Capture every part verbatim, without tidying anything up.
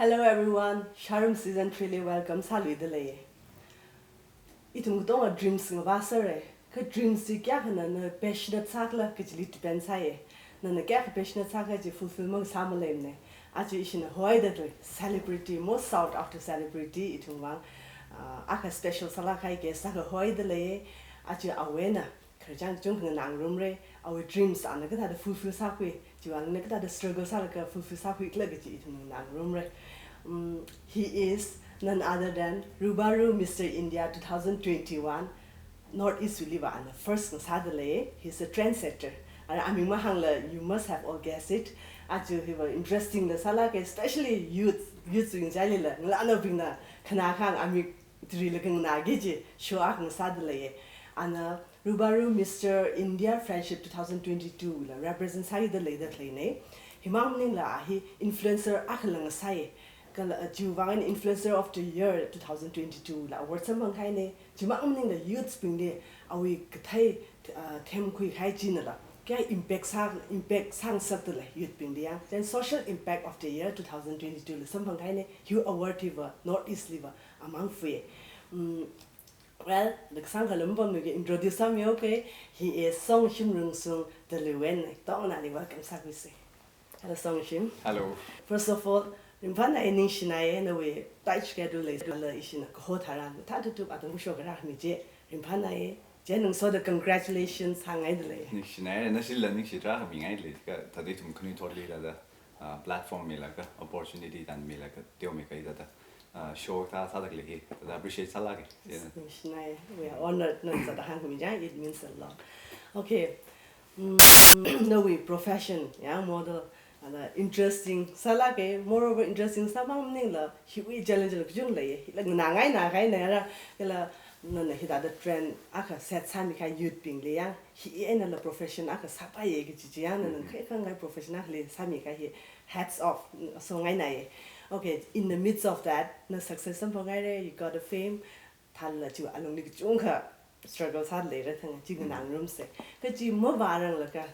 Hello everyone, Sharum Season three li welcome sāluidalei. Ithum katonga dreams ngavāsāra. Kha dreams chi kayākha nana passionate sākhala kachili depend sāya. Nana kayākha passionate sākhala chi fulfill makasā maleimana. Aja ishina hoidalei celebrity, most sought after celebrity ithumwui vang, ah, akha special sālākkahai guest sākha hoidalei. Aja awui eina khararchān kachungkha nganāngarumra, awui dreams ana kathāda fulfill sākhui, chiwui vang ana kathāda struggle sālaga fulfill sākhuikhala kaji ithum nganāngarumra. Mm, he is none other than Rubaro Mister India two thousand twenty-one, North East wuiliva ana first ngasādalei. He's a trendsetter. Ara aming mahāngla, you must have all guessed it. Aja hiva interesting la sālāka, especially youth, youth wui ngachailila, ngalānaobingna khanā kahāng amik tiri la khanganāki kaji show akha ngasādalei. Ana Rubaro Mister India Friendship two thousand twenty-two la represent sākida leida khaleina. Himang maningla a hi influencer akhala ngasāya. Kala, uh, chiwui vang eina Influencer of the Year two thousand twenty-two la award samphangkahaina. Chimang maningla youths bingli awui kathei, uh, themkhuikahai chinala kayākha impact sā, impact sāngasakdalei youth bingli ya. Then Social Impact of the Year two thousand twenty-two la samphangkahaina. Hi award hiva North East liva amang fui. Mm, well, the kasāngkha lam pamnuki introduce sāmihaoka. He is Songshim Rungsung, the Luen. Tongna ni welcome sākhuisa. Hello, Songshim. Hello. First of all, ringphānai, ningshinai, nawui tight schedule leilala ishina kaho tharan thāda tup atam khuishok kharā khami chi ringphānai. Chieina ngasoda congratulations hāngngaidalei. Ningshinai, nashila ningshi tarākha mingailei, kha thāda ithum khanuithotli thāda, ah, platform milaga, opportunity tān milaga, teomeikha thāda, ah, show thā sādalei hi, thāda appreciate sālāka. Chieina. Ningshinai, we are honored, nana sāda hāngkhami chang, it means a lot. Okay. Mm, nawui profession, ya, model, ana interesting sālāka, moreover interesting sāmang maningla, hiwui challenge la kachungkha lei, hila nganāngaina kahaina ara, kala nana hithāda trend akha set sāmikahai youth bingli ya, hi einala profession akha sāpaiya kaji chi ya, nana Mhm. khangai profession akhali sāmikahai hi, hats off, songainai. Okay, in the midst of that, na success samphangngaira, you got a fame, thālala chiwui alungli kachungkha struggle sāda leira thang, chi Mhm. nganāngarumsa. Kha chi mavāranglakha,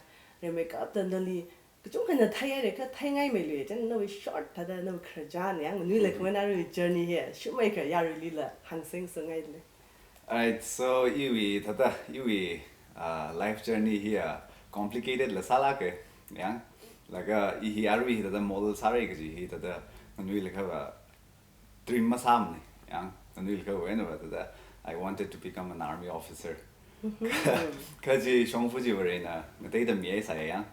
rimeikapta nali kachungkhana theihaira, kha theingaimeiluiya, chieina nawui short thāda nawui khararchān ya, nganuilakha Mhm. ngarāwui journey hi shumaikha yaruilila hāngsangngasakngaidalei. Alright, so iwui thāda, iwui, uh, life journey hi, uh, complicated la sālāka, ya. Laga i hi arui hi thāda model sāra kaji hi thāda nganuilakha va dream masāmana, ya. Nganuilakha va eina va thāda, I wanted to become an army officer. Mhm. Kha chi shongfa chi Varena ngateida mihaisai ya.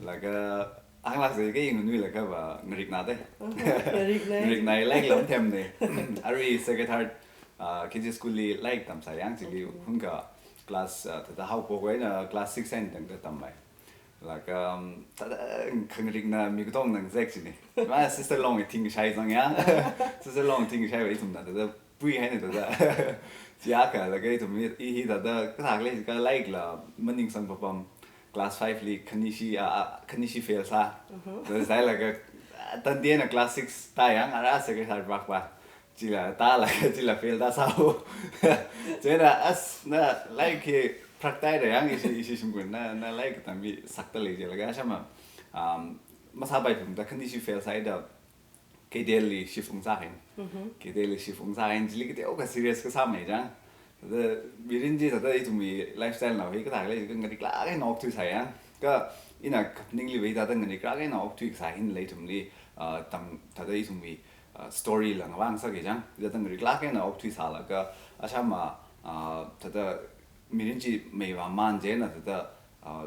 Laga hānglāksei, kha i nganuilakha va ngarikna da. Mhm, ngarikna. Ngarikna, lairik la mathemna. Arui Sacred Heart, ah, K G school li lairik tamsai ya, chili Okay. hunakha class, ah, thāda haophok eina class six eina tangda tammai. Laga, um, thāda khangarikna mi katongna ngazek china. Ma sister long thingkashai zang ya. Sister long thingkashai va ithumna thāda puihaina thāda. Chiakha laga ithum hi, i hi thāda kathā khalei kha lairik la maningsang papam. Class five li khanishi, ah, ah, khanishi fail sā. Mhm. Thāda sāhailaga, ah, tandi eina class six tā ya, ara Sacred Heart vākpa. Chila tālaga, chila fail tāsāhaowa. Chieina as na lairik hi phraktaida ya, ishi, ishi shimkhur na, na lairik katamli sakta lei jilaga, ashama, um, masāpaiphungda khanishi fail sāhaida K T L li shift ungsāhaina. Mhm. K T L li shift ungsāhaina, chili kateokha serious kasāmei chang. Thāda mirin chi thāda ithumwui lifestyle nao hi kathā khalei kha ngariklāk eina okthuisai ya. Kha ina kaphaningli va thāda ngariklāk eina okthuikasā hina lei ithumli, ah, tam thāda ithumwui, ah, story la ngavāngasaka chang. Thāda ngariklāk eina okthuisālaga, ashama, ah, thāda mirin chi meivāmana chieina thāda, ah,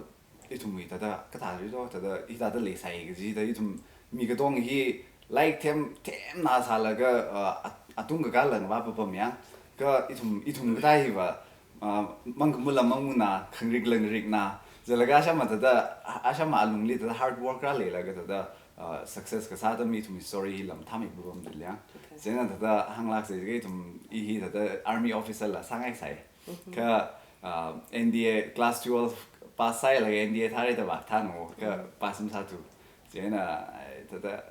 ithumwui thāda kathā ri do, thāda hithāda leisai kaji thāda ithum mi katong hi lairik them, themna sālaga, ah, at-, atung kakā la ngavā papam ya. Kha ithum, ithum kathā hiva, ah, mangkhamala mangmana, khangarik la ngarikna. Jilaga ashama thāda, ashama alungli thāda hard work rāleilaga thāda, ah, success kasā thāda mi ithumwui story hi la mathāmei papamda lei ya. Okay. Chieina thāda hānglāksei kha ithum i hi thāda army officer la sāngaisai. Mhm. Kha, ah, N D A class twelve pass sāhailaga N D A thāra da vāthānao, kha Mhm. pass masāthu. Chieina, ai, thāda,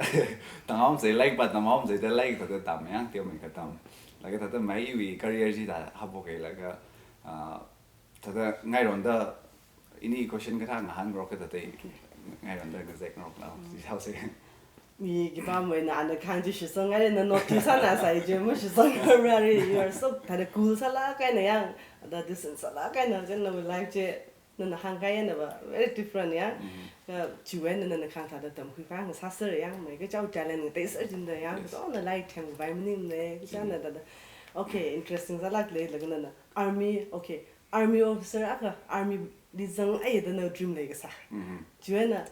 tamhaomsei, lairik pa tamhaomsei da lairik thāda tam ya, teomeikha tam. Laga thāda maiwui career chi thāda haophokhailaga, ah, thāda ngaironda ini question kathā ngahānngarok kha thāda Okay. ngaironda ngazekngarokna, Mm. chi haosei. Mi khipāmeina ana kahāng chi shitsang ngai, na notice sāna sai chi, mashitsang ngarari, you are so thāda cool sālāk eina yang, thāda decent sālāk eina, chieina nawui life chi, nana hāngkahai eina va, very different yang. Ka chiwui eina nana kahāng thāda tamkhui kahāng sāser yang, mai kachao talent ngateisar jida yang, so na life thempai maningmana, kachāna thāda. Okay, interesting sālākle, laga nana army, okay, army officer akha, army li zang ai da na dream leikasā. Chiwui eina,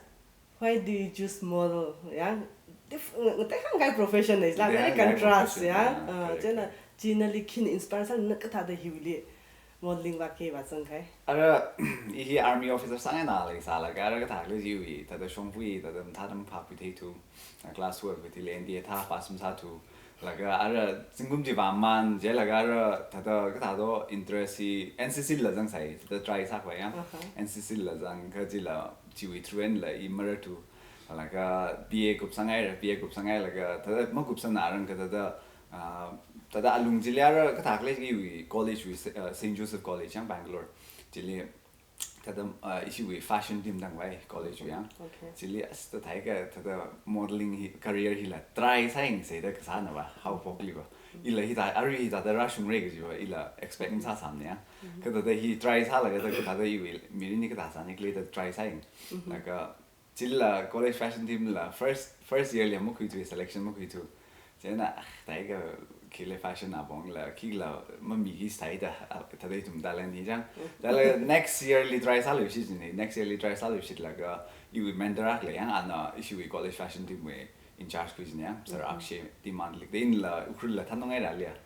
why do you choose model? Yang, dif-, ng-, ngatei hāngkahai profession na, it's like very contrast, yang. Ah, correct, chieina, correct. China li khin inspire sā, na kathāda hiwuili modeling vāki vāzang kahai. Ara, i hi army officer sāngaina leisālaga, ara kathākhala chiwui, thāda shongfa, thāda mathāda maphākhui theithu, ah, class twelve wui thili N D A thā pass masāthu, laga ara zingkum chi vāman, chilaga ara thāda kathāda interest hi N C C la zangsai, thāda try sākhavai yang. Aha. N C C la zang kajila chiwui through einala i mararthu. Laga B A kupsang haira, B A kupsang hailaga, thāda makupsangna rang kathāda, ah, thāda alung chili ara kathākhala chiwui college wui, ah, Saint Joseph College yang Bangalore. Chili thāda, ah, ishiwui fashion team tangvai college wui yang. Okay. Chili as thāda theiakha thāda modeling hi, career hila try sāyangsa da kasāna va, haophokli va. Ila hithā, arui hithāda rāshungra kaji va, ila expect masāsāmana yang. Kathāda hi try sālaga thāda kathāda iwui mirin hi kathā sānikhala da try sāyang. Laga chila college fashion team la first, first year li makhuithu, selection makhuithu. Chieina, ah, theiakha khila fashion apongla, khila mamiki sai da, ah, thāda ithum talent hi chang. Thāda next year li try sāluishit jina, next year li try sāluishitlaga, iwui mentor akha lei yang, ana ishiwui college fashion team wui in charge khui jina yang, Sir Akshay Timanlik, da inala Ukhrul la thānung haira liya.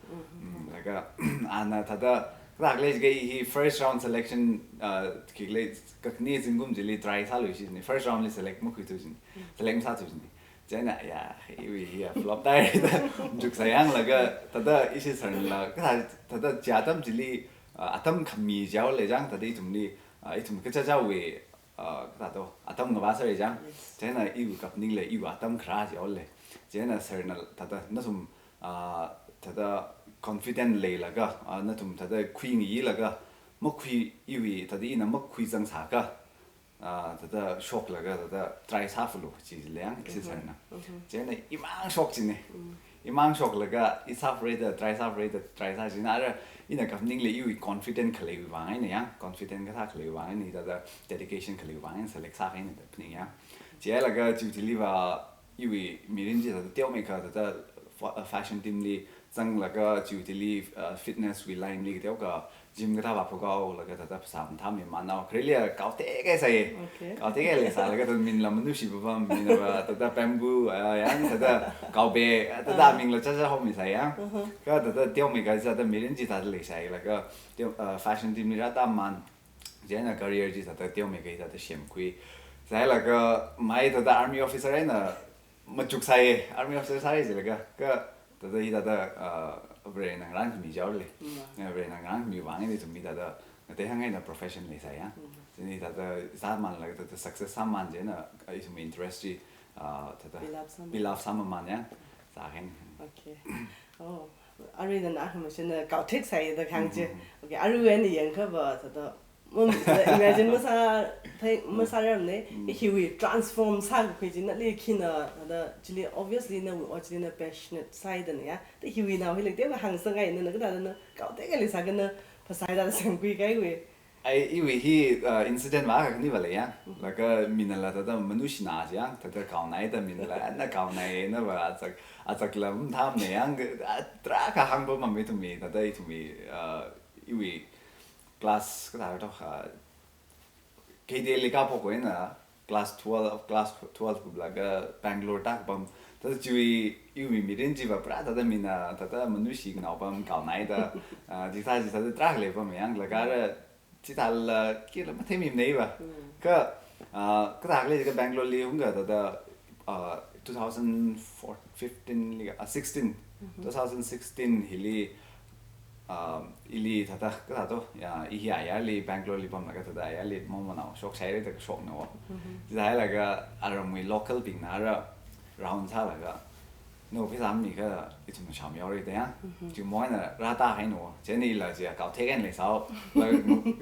Mm, laga, ana thāda, kathākhala chiakha hi first round selection, ah, khikhala kakhane zingkum chili try sāluishit jina, first round li select makhuithu jina, select masāthu jina. Chieina, ya, iwui hi ya flop tai da, machuksā yanglaga, thāda ishi sir nala, kathā, thāda chi atam chili, ah, atam khami jihaole chang, thāda ithumli, ah, ithum kachichāwui, ah, kathāda, atam ngavā sāra chang. Yes. Chieina iwui kaphaningla, iwui atam kharā jihaole. Chieina sir nala, thāda, nathum, ah, thāda confident leilaga, ah, nathum thāda khuingayilaga, makhui iwui, thāda ina makhuizangsāakha, ah, thāda shoklaga, thāda try sāphalu, chi lei yang, ishi sir na. Chieina imang shok jina. Imang shoklaga, i sāphara da, try sāphara da, try sā jina. Ara, ina kaphaningla iwui confident khaleiwui vang eina yang, confident kathā khaleiwui vang eina, thāda dedication khaleiwui vang eina select sākahaina da phaning yang. Chihailaga chiwui thili va, iwui mirin chi thāda teomeikha thāda fa-, fashion team li zanglaga chiwui thili, ah, fitness wui line li kateokha gym kathā vāphok haolaga thāda phasā mathāmeimānhao. Khareli kaotekahai sai. Okay. Kaotekahai leisālaga thāda minala manushi papam, minava thāda bamboo, ah, yang thāda kaobe, thāda mingla chacha haomi sai yang. Ka thāda teomeikha thāda mirin chi thāda leisai laga, teo-, ah, fashion team li rātāman. Chieina career chi thāda teomeikha thāda semkhui. Sāhailaga mai thāda army officer eina machuksāya, army officer sāra jilaga, ka thāda hi thāda, ah, Varena ngarānkhami jihaole. Mm. Eh, Varena ngarānkhami vang eina ithum hi thāda, ngatei hāngngaina profession leisai ya. Mm. Chieina hi thāda sāmanlaga thāda success sāman chieina, ah, ithum interest chi, ah, thāda build up sāma-, build up sāmaman ya. Sākahai. Okay. Oh, arui nana hāngmashina kaotheksai da kahāng chi. Mm-hmm. Okay, arui eina yangakha va thāda, mum, imagine masā, thei, masārarmana, Mm. hiwui transform sākakhui chi nali khina, thāda, chili obviously nawui ot chili na passionate sāhaidana ya. Da hiwui nao hili teokha hāngsangngai, nana kathāda na kaotekahai leisākha na phasā thāda semkhui kahaiwui. Ai, iwui hi, uh, incident va kakhane va lei ya. Mm. Laga minala thāda manushina ji ya, thāda kaonai da minala, ana kaonai na va, achak, achakla mathāmana ya, a, tarākha hāngpamma ithumwui, thāda ithumwui, uh, iwui class kathā to, ah, K D L li kaphokwui eina class twelve, class twelve kuplaga Bangalore tākapam. Thāda chiwui, iwui mirin chi va pura thāda mina, thāda manushi nao pam kaonai da, ah, chithā chithā thāda tarākha leipam yang, laga ara chithāla, khila matheimimana va. Mm. Ka, ah, kathākhala ka Bangalore li hungakha thāda, ah, two thousand four, fifteen li, ah, sixteen, Mm-hmm. two thousand sixteen hili, ah, ili thāda, kathā to, ya, i hi ayarli Bangalore li pamlaga thāda ayarli momonao shokshai re da kashokna wo. Mm-hmm. Chithāhailaga aramwui local bingna ara round sālaga, No pheisā mi kha ithum sham yaorei da ya. Chi moina rātā haino. Chieina ila chi kau theken leisao. La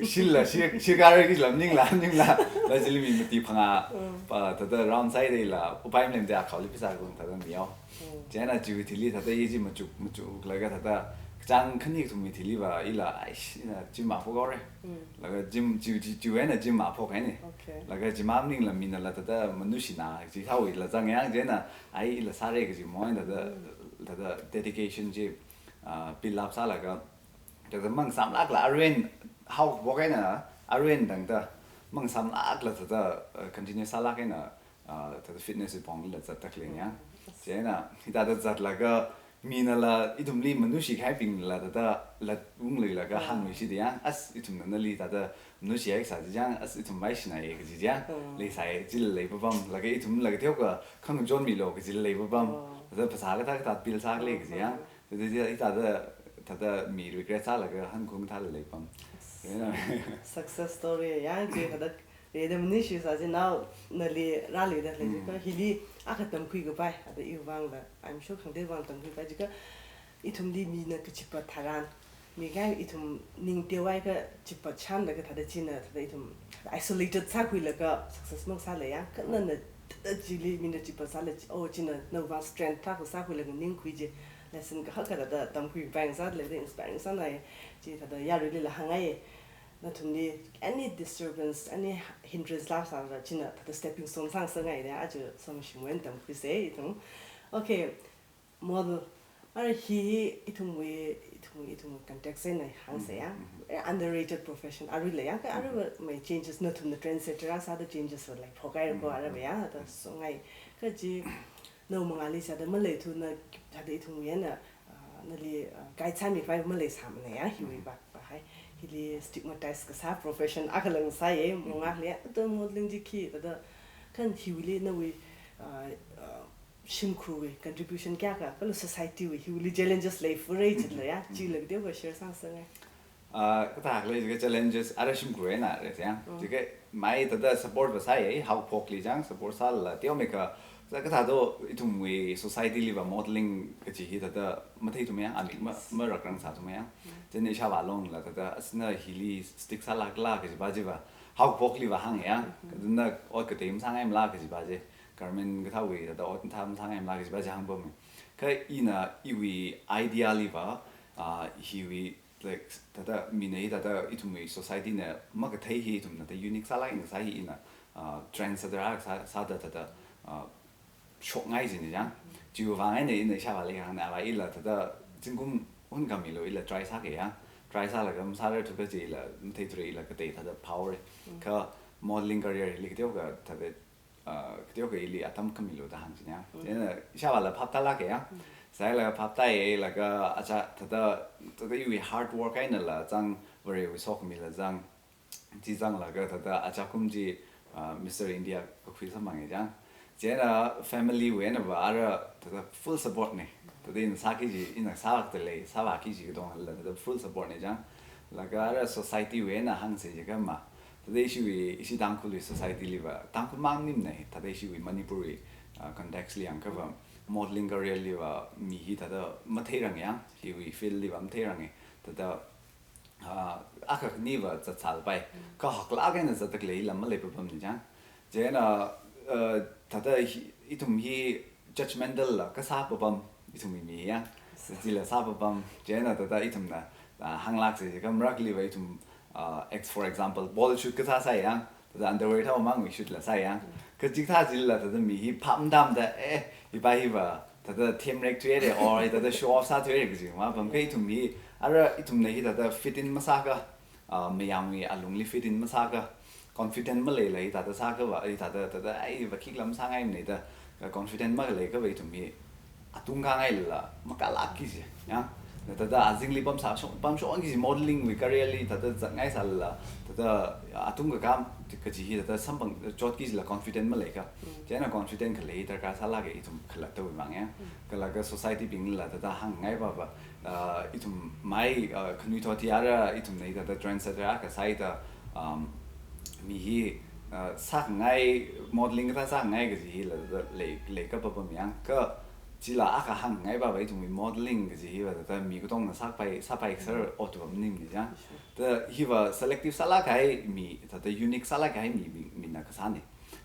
shil la shi shi kare ki lam ning la ning la. La chili mi mati phanga. Pa thāda round side la upai mlem da khaoli pheisā kung thāda mi yao. Chieina chi thili thāda ye chi machuk machuk laga thāda kachāng khani ithum mi thili va ila ai shi na chi ma pho gaore. Laga gym chi chi chi wena gym ma pho kai ni. Okay. Laga chi ma ning la mi na la thāda manushi na chi thao ila zang yang chieina ai ila sāre kaji moina thāda thāda dedication chi ah pilap sālaga thāda mang samlak la aruen hao bo kai na aruen dang da mang samlak la thāda ah continue sālak kai na ah thāda fitness pong la zat tak le ya. Chieina hithāda zatlaga mi na la ithumli manushi khai bing la thāda la ung leilaga hāngmi shi da ya. As ithum na nali thāda manushi ai sā chi jang as ithum mai shi na ye kaji jang. Leisai chi lei papam laga ithum laga theo ka khang jon mi lo kaji lei papam. Thāda phasā kathā kathā pil sā le kaji ya. Thāda thāda thāda mi regret sālaga hāngkung thā lei pam. Success story ya chi thāda re da manushi sā chi nao nali rāli da le chi kha hili akha tamkhui kapai thāda i vang la. I'm sure khangde vang tamkhui pai chi kha ithumli mi na kachipat tharan mi kai ithum ning tewai kachipat shan laga thāda chi na thāda ithum isolated sākhuilaga success mang sā le ya. Kha na na thāda chili mi na chipat sā le chi, oh chi na na vang strength thā kha sākhuilaga ningkhui chi lesson kahak ka thāda tamkhui pai sā le da inspiring sāna ye. Chi thāda yaruili la hāngai. Nathumli any disturbance, any hindrance la sā la chi na thāda stepping stone sāngasakngai da aja som shimwen tamkhui se ithum. Okay. Model. Ara hi ithumwui ithumwui ithumwui context eina hāngsa ya. Eh, underrated profession. Arui la ya kha arui va mai changes nathumna trendsetter sāda changes va like phokai ko ara va ya da songai. Kha chi nao mangāli sāda maleithu na thāda ithumwui na ah nali ah guide sāmi khavai maleisāmana ya hiwui va va hai. Hili stigmatize kasā profession akha lang sā ye mongak le ya da modeling chi khi da da kha hiwuili nawui ah ah shimkhurwui contribution kayākha, kala society wui hiwuili challenges lei furei chitla ya, chila kateokha share sāngasakngai. Ah, kathā lei chi kha challenges ara shimkhur eina re ya. Chi kha mai thāda support va sāya, haophokli jang support sāla teomeikha, sa kathā do ithumwui society li va modeling kachi hi thāda matheithumei ya, amik ma, marakrang sāthumei ya. Chieina ishāvā longla thāda as na hili stick sālak la kaji va chi va haophokli va hāng ya. Kaduna ot katei masāngaimala kaji va chi. Government kathāwui thāda ot thā masāngaimala kaji va chi hāngpam. Kha ina iwui idea li va, ah, hiwui, like, thāda mina hi thāda ithumwui society na makathei hi ithumna thāda unique sālak eina sā hi ina, ah, trendsetter sā, sāda thāda, ah, shokngai jina jang. Chiwui vang eina ina ishāvāli hāngna va ila thāda zingkum hun kami lo ila try sāki ya. Try sālaga masāra thuka chi ila matheithura ila katei thāda power. Kha modeling career li kateokha thāda ah, kateokha ili atam kami lo da hāng jina. Chieina ishāvāla phap tālak ya. Sālaga phap tāya laga aja thāda, thāda iwui hard work einala zang, Varewui sokhami la zang. Chi zanglaga thāda aja kum chi, ah, Mister India kakhui samphanga jang. Chieina family wui eina va ara thāda full support na. Thāda ina sāki chi, ina sālak da lei, sāvāki chi katonga la thāda full support na jang. Laga ara society wui eina hāngsa chi kha ma. Thāda ishiwui, ishi Tangkhulwui society li va, Tangkhul mang maningmana, thāda ishiwui Manipurwui, ah, context li yangkha va, modeling career li va, mi hi thāda matheirang ya, hiwui field li va matheirang ya, thāda, ah, akha khani va zatsālapai, kha haklak eina zatda khalei lam malei papam na jang. Chieina, ah, thāda hi, ithum hi judgmental la kasā papam, ithumwui mi ya. Chila sā papam, chieina thāda ithumna, ah, hānglak chi, kha marakli va ithum, ah, ex-, for example, ball shoot kasā sā ya, thāda underwear thao mang shoot la sā ya. Kha chikathā chila thāda mi hi phap matamda, eh, hiva hi va, thāda themrek thuire, or thāda show off sāthuire kaji ma pam kha ithum hi, ara ithumna hi thāda fit in masāka, ah, mayangwui alungli fit in masāka, confident maleila hithāda sāka va, hithāda, thāda, ai, va khikha masāngaimana da, ka confident makhalei kha va ithum hi atung kangaila, makālakki chi, ya. Na thāda azingli pamsā shong, pamshongki chi modeling wui career li thāda zatngaisāla, thāda atung kakam, kaji hi thāda samphang, chotki chila confident maleika. Chieina confident khalei darkar sālaka ithum khalattawui vang ya. Kala ka society bingla thāda hāngngai va va, ah, ithum mai, ah, khanuithot hi ara ithumna hithāda trendsetter akha sāi da, um, mi hi, ah, sāngai, modeling kathā sāngai kaji hila thāda lei, leika papam ya. Kha Chila akha hāngngai pava ithumwui modeling kaji hiva thāda mi katongna sāpai, sāpai kasāra ot va maningmana chang. Thāda hiva selective sālāk kahai mi, thāda unique sālāk kahai mi, mi, mina kasāna.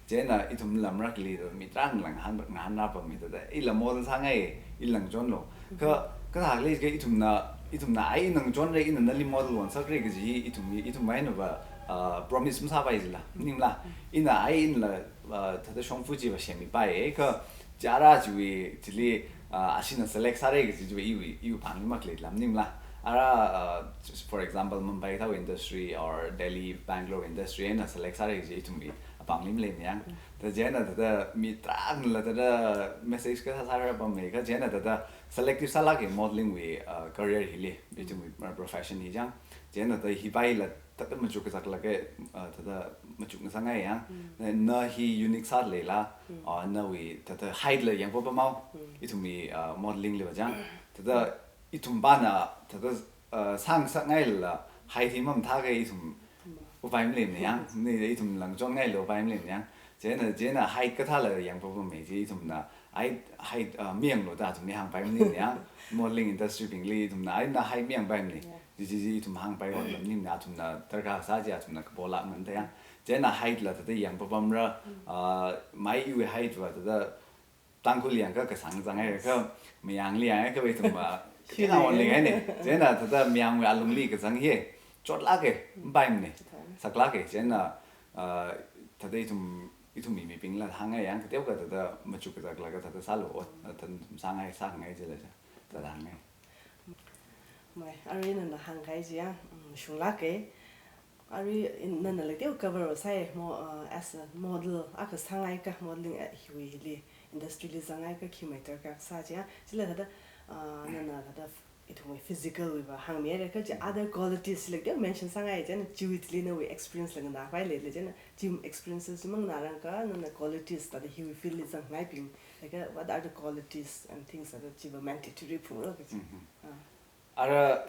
Chieina ithum lamrākli thāda mi tarākha ngahān, ngahānra pammi thāda, ila model sāngai, ila ngachonlu. Kha, kathākhala jiakha ithumna, ithumna ai ina ngachonra, ina nali model onsakra kaji hi ithum, ithum eina va, ah, promise masāpai jila, maningla. Ina ai inala, ah, thāda shongfa chiva semmipai, kha chara chiwui, chili, ah, ashina select sāra kaji chiva iwui, iwui pāngli makhalei lam maningla. Ara, ah, just for example, Mumbai thāwui industry or Delhi, Bangalore industry eina select sāra kaji ithumwui apāngli maleimana yang. Thāda chieina thāda mi tarākhanala thāda message kasā sāra pammi, kha chieina thāda selective sālāka modeling wui, ah, career hili, ithumwui, ah, profession hi chang. Chieina thāda hivaila thāda machuk kazaklaga, ah, thāda machukngasakngai yang. Na, na hi unique sāleila, ah, nawui thāda height la yangpapamhao. Ithumwui, ah, modeling liva chang. Thāda ithum pāna thāda, ah, sāngasakngailala height hi mamathāakha ithum upai maleimana yang. Ni ithumla ngachonngailala upai maleimana yang. Chieina, chieina height kathāla yangpapammi chi ithumna, ai height, ah, mayanglu da ithumli hāngpai maningmana yang. Modeling industry bingli ithumna, ai na height mayangpaimana. Chi, chi, chi ithum hāngpai ot lam maningmana, ithumna darkar sā chi ithumna kapolāk manda yang. Chieina height la thāda yangpapamra, ah, mai iwui height va thāda Tangkhul yangakha kasāng zanghai kha, mayangli yangakha ithum va, chieina only ngai ne. Chieina thāda mayangwui alungli kazang hi chotlāka, mapaimana. Saklāka, chieina, ah, thāda ithum, ithumwui mibingla hāngngai yang, kateokha thāda machuk kazaklaga thāda sālu ot, thāda sāngai, sāngai jila cha, thāda hāngngai. Mai, arui nana hāngkahai chi ya, mm, shunglāka. Arui in, nanala teo cover sāi mo, uh, as a model, akha sāngaiakha modeling, uh, hiwuili, industry li zanghaiakha khi matter kasā chi ya. Chila thāda, uh, nana thāda ithumwui physical wui va hāngmihaira kha chi other qualities la teo mention sāngai chieina chiwui chili nawui experience la nganāpai leila chieina chi experiences chi manganārangakha nana qualities thāda hiwui field li zangngaibing. Like, uh, what are the qualities and things that chiva mandatory phungra kaji? Mhm. Ah. Ara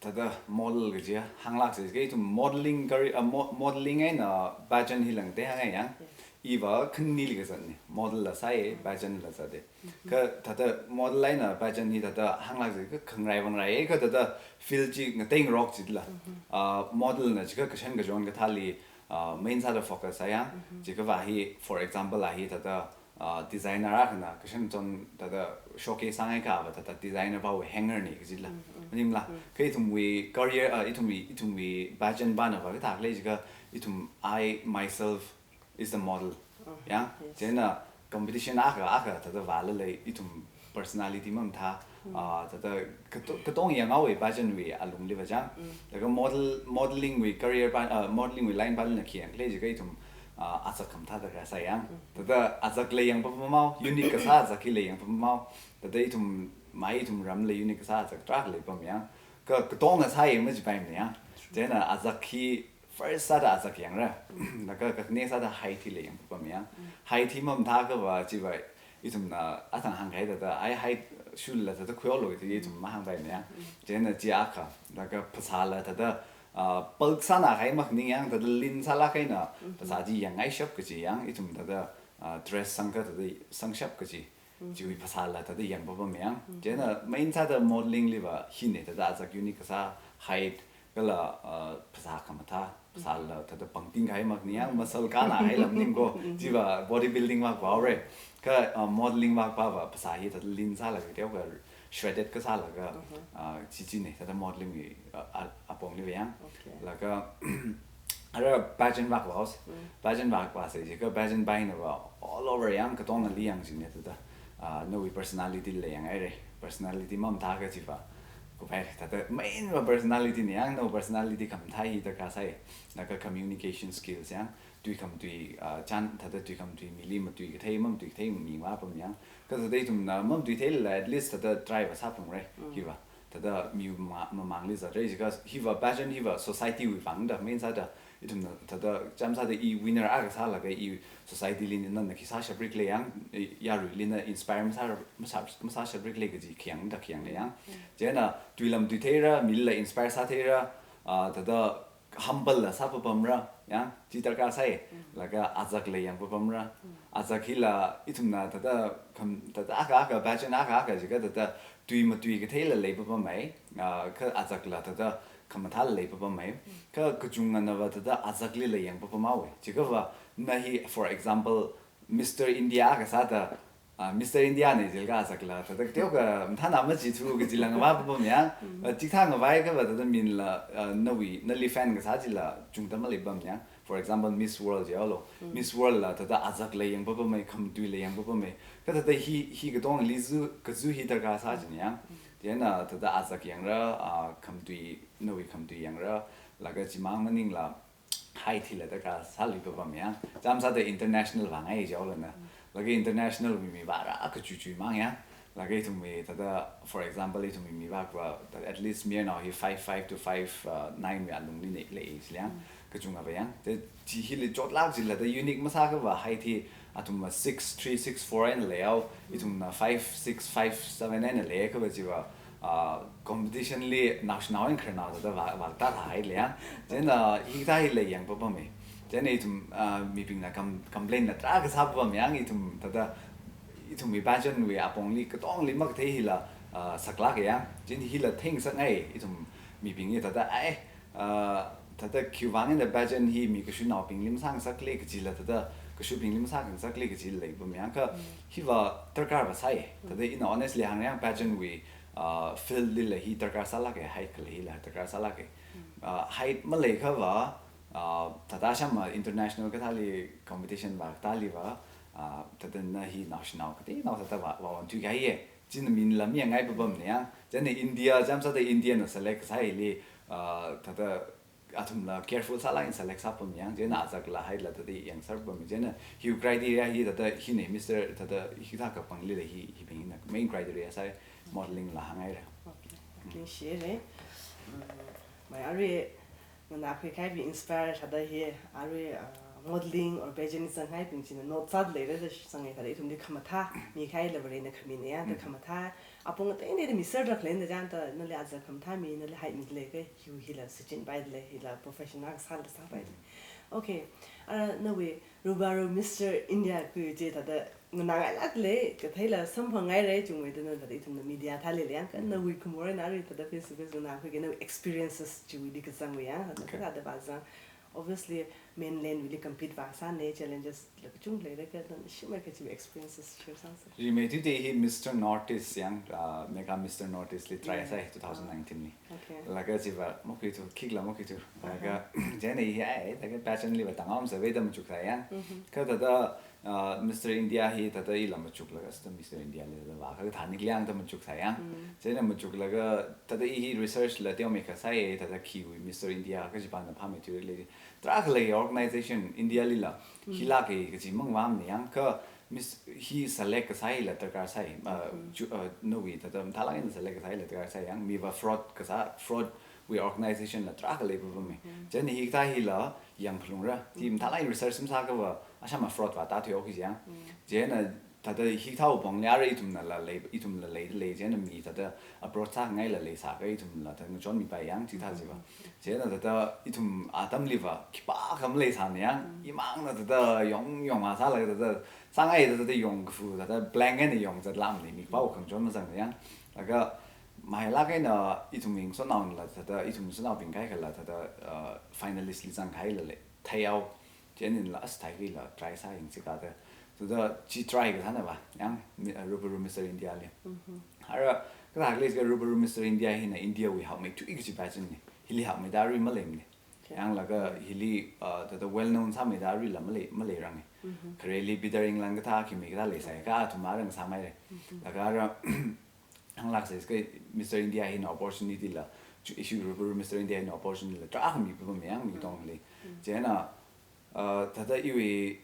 thāda model kaji hānglāksa, kha ithum modeling career, ah, mo-, modeling eina pageant hi lang te hāngngai yang. Yes. Iva khanili kazatna, model la sāi, pageant la zata. Mhm. Kha thāda model eina pageant hi thāda hānglāksa, kha khangarai vāngarai, kha thāda field chi ngateingarok chila. Mhm. Ah, model na jiakha kashan kachon kathāli, ah, main sāda focus sā yang. Mhm. Jiakha va hi, for example, a hi thāda, ah, designer akhana kashan kachon thāda showcase sāngaiakha va thāda designer pāwui hanger na kajila. Mm, mm. Maningla, mm, kha ithumwui career, ah, ithumwui, ithumwui pageant pāna va kathākhala jiakha ithum, I, myself is the model. Mm, yang, yes. Chieina competition akha, akha thāda vālala ithum personality mamathā, mm, ah, thāda kato-, katong yanghaowa pageant wui alungli va chang. Mm. Laga model, modeling wui career pā, ah, modeling wui line pālala khi yangkhala jiakha ithum, ah, azak khamathā darkar sā yang. Mm. Thāda azak la yangpapamhao, unique kasā azak hi la yangpapamhao. Thāda ithum, mai ithum ramla unique kasā azak tarākha leipam yang. Kha katonga sāya majipaimana yang. Chieina azak hi first sāda azak yangra. Mm. Laga kakhane sāda height hi la yangpapam yang. Mm. Height hi mamathāakha va chiva ithumna athang hāngkahai thāda, ai height shula thāda khuihaolu kaji ithum mahāngpaimana yang. Mm. Chieina chi akha, laga phasāla thāda, ah, bulk sānā kahai makhaning yang, thāda lean sālāk eina, mm-hmm, phasā chi yangngaishap kaji yang, ithum thāda, ah, dress sangakha thāda sangshap kaji. Mm. Chiwui phasāla thāda yangpapam yang. Mm. Chieina main sāda modeling li va hina thāda azak unique kasā height kala, ah, phasā khamathā, phasāla thāda pangting kahai makhaning yang, muscle kānāhai lam ning ko, mm-hmm, chiva bodybuilding vākhaowa re. Kha, ah, modeling vākapā va phasā hi thāda lean sālaga teokha shredded kasālaga, mm-hmm, ah, chi china thāda modeling wui, ah, ah, apongli va yang. Okay. Laga, ara pageant vākapā, mm, pageant vākapā sāi jiakha pageant pā hina va all over yang katongali yangchingna thāda, ah, nawui personality la yanghaira. Personality mamathāakha chiva, kuphai thāda main va personality na yang, nawui personality khamathā hi darkar sāi. Laga communication skills yang, tui khamatui, ah, chān, thāda tui khamatui mili matui kathei, mamatui kathei mi vāpam yang. Kha thāda ithumna mamatui theilala at least thāda try va sāphalungra. Mm. Hiva thāda mi ma-, mamangli zatra jiakha hiva pageant hiva society wui vang da main sāda, ithumna thāda chām sāda i winner akha sālaga i society li nana khi sāshapra khala yang, i yaruili na inspire masā, masā, masāshapra khala kaji khayang da khayangna yang. Mm. Chieina tuila matui theira, milila inspire sātheira, ah, thāda humble la sāpapamra, ya, chi darkar sai, laga azakla yangpapamra. Azak hila ithumna thāda kham, thāda akha akha pageant akha akha jiakha thāda tui matui katheila leipapamai, ah, kha azakla thāda khamathāla leipapamai. Kha kachungana va thāda azaklila yangpapamhaowa. Chiakhava na hi, for example, Mister India kasāda, ah, Mister India na jilakha azakla thāda kateokha mathāna machithu kajila ngavāpapam ya. Ah, chikathā ngavāiakhava thāda minla, ah, nawui, nali fan kasā chila chungda maleipam ya. For example, Miss World jihaolu. Miss World la thāda azakla yangpapamai, khamatuila yangpapamai. Kha thāda hi, hi katongli zu, kazu hi darkar sā jin ya. Chieina thāda azak yangra, ah, khamatui, nawui khamatui yangra, laga chimang maningla height hila darkar sāluipapam ya. Chāmsāda international vāngai jihaolana. Laga international wui mi vāra kachuichui mang ya. Laga ithumwui thāda, for example, ithumwui mivak va, thāda at least mayarnao hi five five to five, uh, nine wui alungli lei, lei jila. Kachungava ya. Thāda chi hili chotlāk jila thāda unique masāakhava height hi athumva six three, six four eina leihao, ithumna five six, five seven eina leiakhava chiva, ah, competition li naoshinao eina khararnao thāda vā, vātāthāhaile ya. Chieina hikathā hila yangpapamai. Chieina ithum, ah, mibingna com-, complain na tarākha sāpapam ya, ithum thāda, ithumwui pageant wui apongli katongli makathei hila, ah, saklāka ya. Chieina hila theingasakngai, ithum mibing hi thāda, ai, ah, thāda khiwuivang eina pageant hi mi kashunnaobingli masāngasakle kajila thāda kashubingli masāngasakle kajila leipam ya. Kha hiva darkar va sai. Thāda ina honestly hāngra ya, pageant wui, ah, field lila hi darkar sālāka, height kala hila darkar sālāka. Ah, height maleiakhava, ah, thāda shāma international kathāli competition va kathāliva, ah, thāda na hi naoshinao kateinao thāda vā, vāonthuikahaiya. China minla mayangngaipapamna ya. Chieina India, chāmsāda India na select kasā hili, ah, thāda athumla careful sālāk eina select sāpam ya. Chieina azakla heightla thāda yangserpam. Chieina hiwui criteria hi thāda hina Mister thāda hikathā kapanglila hi, hibing hina main criteria sai, modeling la hāngngaira. Okay. Ningshire. Mm, mai arui nganākhui kahaibing inspire sāda hi, arui, uh, modeling or pageant zanghaibing china note sāda leira da zanghai thāda ithumli khamathā mikahai la Varena khamina ya, thāda khamathā apong ateiteida miserda khalei da chānda nali azak khamathā mi, nali height midalei kha hiwui hila shichinpaidalei, hila profession akha sāla sāpaidalei. Okay, ara nawui Rubaru Mister India khui chi thāda nganāngailākle, katheila samphangngairai chungmeida na thāda ithumna media thāli lei ya, kha nawui khamor eina arui thāda face to face nganākhuiki, nawui experiences chiwuili kazangwui ya, thāda Okay. kathāda vāzang. Obviously, mainland wuili compete vāsāna, challenges la kachungkha leira, kha nana shimān kachi experiences share sāsa. Rimeithuida hi Mister Northeast ya, ah, Mega Mister Northeast li try Yeah. sāi two thousand nineteen li. Okay. Laga chiva makhuithu, khikhala makhuithu. Laga, Uh-huh. chieina hi ai, laga pageant liva tangam sāvai da machuksai ya. Mm-hmm. Kha thāda, ah, Mister India hi thāda ila machuklaga, thāda Mister India li thāda vākha thāniki liang da machuksai ya. Mm. Chieina machuklaga, thāda i hi research la teomeikha sāi, thāda khiwui Mister India kachipana phāmeithuile. Tarākha lei organization India lila, Mm. hilāka kachi mangvāmana ya, kha Miss hi select kasā hila darkar sai, uh, Mm-hmm. ju-, uh, nawui thāda mathālāk eina select kasā hila darkar sai ya, miva fraud kasā, fraud wui organization la tarākha leipapamai. Mm-hmm. Chieina hikathā hila yangphalungra, chi Mm-hmm. mathālāk eina research masāakhava, ashāma fraud vātāthuihaoki ya. Mm. Chieina thāda hikathāwui pongli ara ithumnala lei, ithumla leidalei, chieina mi thāda approach sāngaila leisākha ithumla thāda ngachonmipai ya, chithā chiva. Mm-hmm. Chieina thāda ithum atamliva khipākha maleisāna ya, Mm. imangna thāda yong yong a sālaga thāda sāngai thāda yong kafu thāda blank eina yong zatlamli, mi khipākha ngachon mazangna ya. Laga mailāk eina ithum ing sonnaonala thāda, ithum sonnaobing kaikhala thāda, uh, finalist li zangkahaila lei, theihao. Chieina inla as thākila try sāyangsi kada. Thāda chi try kasāna va, ya, mi-, uh, Rubaru Mister India li. Mm-hmm. Ara, kathākhala jiakha Rubaru Mister India hina India wui hakmeithui kachi pageant na. Hili hakmeida arui maleimana. Okay. Yanglaga hili, uh, thāda well known sāmeida aruila malei, maleiranga. Mm-hmm. Khareli Peter England kathā khimei kathā leisai, kha athum arang sāmeira. Mm-hmm. Laga ara, hānglāksei jiakha Mister India hina opportunity la, chu issue Rubaru Mister India hina opportunity la, tarākha mipapamai ya, mi Mm. katongli. Mm. Chieina, uh, thāda iwui,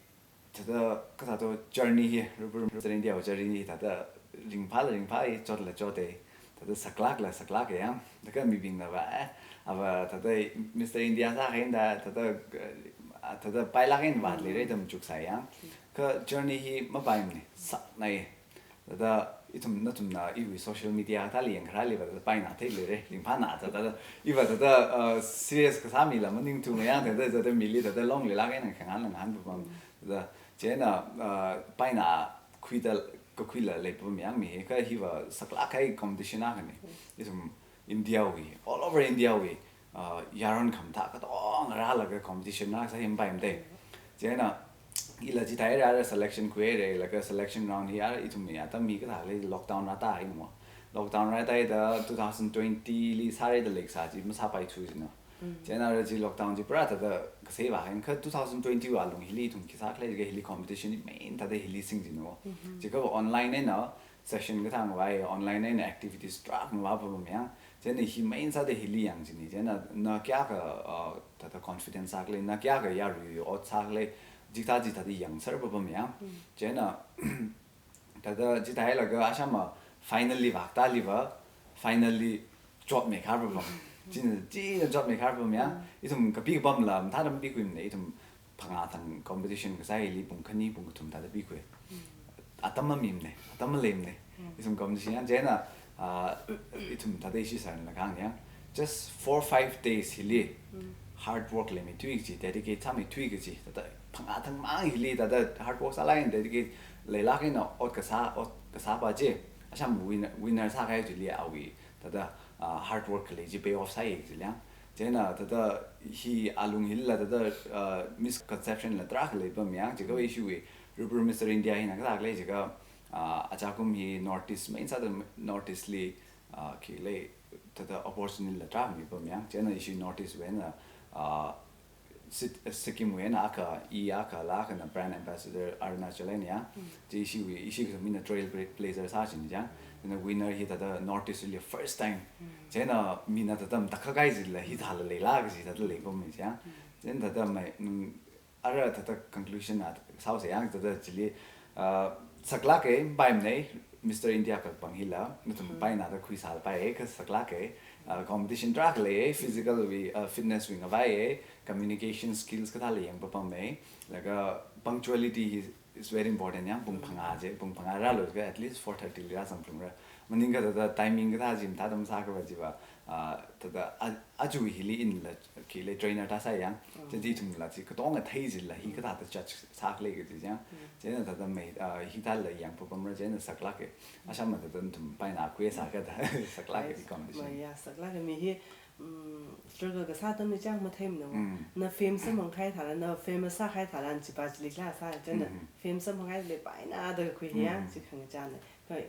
thāda kathāda journey hi, Rubaru Mister India wui journey hi, thāda ringphāla ringphāi, chotla chotai, thāda saklākla saklāka ya, thākha mibingna va, eh, ava thāda Mister India sākahai da, thāda, uh, thāda pailāk eina vātleira Mm. da machuksai ya. Mm. Kha journey hi mapaimana, saknai. Thāda ithum nathumna iwui social media thāli yangkharāli va thāda paina theilere, ringphāna thāda, thāda iva thāda, uh, serious kasā mila maningthu mayang thāda, thāda mili thāda longlila kaina khangahān langahān papam. Thāda, chieina, uh, paina khuida kakhuila leipam mayang mi, kha hiva saklāk kahai competition akhane. Ithum India wui, all over India wui, uh, yaron khamathā katonga rālaga competition na sāhaipaimana. Chieina, ila chithāhaira selection khuihaira, laga selection round hi ara ithum ya atam hi kathāli lockdown rātāhaina. Lockdown rātāhaida two thousand twenty li sāra da leikasā chi masāpaithu jina. Chieina ara chi lockdown chi pura thāda kasā vāhaina, kha two thousand twenty wui alung hili ithum khi sākhala jiakha hili competition hi main thāda hili sing jina. Jiakha online eina session kathā ngavai, online eina activities tarākha ngavai papam mayang. Chieina hi main sāda hili yang jina. Chieina na kayākha, uh, thāda confidence sākhala, na kayākha yarui ot sākhala, chikathā chithāda yangser papam mayang. Chieina thāda chithāhailaga ashama finally vāktāli va, finally chotmeikhar papam. China, china chotmeikhar papam mayang. Ithum kapi kapamla mathāda mapikhuimana, ithum phangā thang competition kasā hili pung khani pung kathum thāda pikhui. Atam mamimana, atam maleimana. Ithum competition yang chieina, ah, ithum thāda ishi sāranla kahāng yang. Just four, five days hili hard work leimeithui kaji, dedicate sāmeithui kaji. Thāda phangā thangmang hili thāda hard work sālāk eina dedicate leilāk eina ot kasā, ot kasā pa chi. Asham winner, winner sākahai chili awui thāda, ah, hard work khalei chi pay off sāi kaji liang. Chieina thāda hi alung hila thāda, ah, misconception la tarākha leipam mayang, jiakha ishiwui Rupert Mister India hina kathākhala jiakha, ah, achakum hi North East, main sāda North East li, ah, khi lei thāda opportunity la tarākha mipam mayang. Chieina ishi North East wui eina, ah, Sit-, Sikkim wui eina akha, i akha, la akhana brand ambassador Arunachal eina ya. Chi ishiwui, ishi khamina trailblazer sā jina chang. Chieina winner hi thāda North East li first time. Chieina mina thāda matakhak kahai chila hithāla leila kaji thāda leipam mayang. Chieina thāda mai, mm, ara thāda conclusion na sāhaosa yang thāda chili, ah, saklāka, paimana, Mister India kapang hila, nathum paina da khuisālapai, kha saklāka, ah, competition tarākha lei, physical wui, ah, fitness wui ngavai, communication skills kathāla yang papam mayang, laga punctuality is, is very important yang, pung phangā chi, pung phangā rālu jiakha at least four thirty li rāzangphalungra. Maningakha thāda timing kathā chi mathāda masākapa jiva, ah, thāda a-, aja hili inla, khi lei trainer thā sāi yang, chieina ithumla chi katonga thei jila, hi kathāda judge sākhala kaji yang. Chieina thāda mai, ah, hithāla yang papamra chieina saklāka. Ashama thāda nathum paina khuisā kathā saklāka di competition. Maya, saklāka mi hi, mm, struggle kasā atamli chang matheimana. Na fame samphang kahai tharan, na famous sākahai tharan chipa chili khala sā, chieina fame samphang kahai lei paina da khui hi ya, chi khangachāna. Kha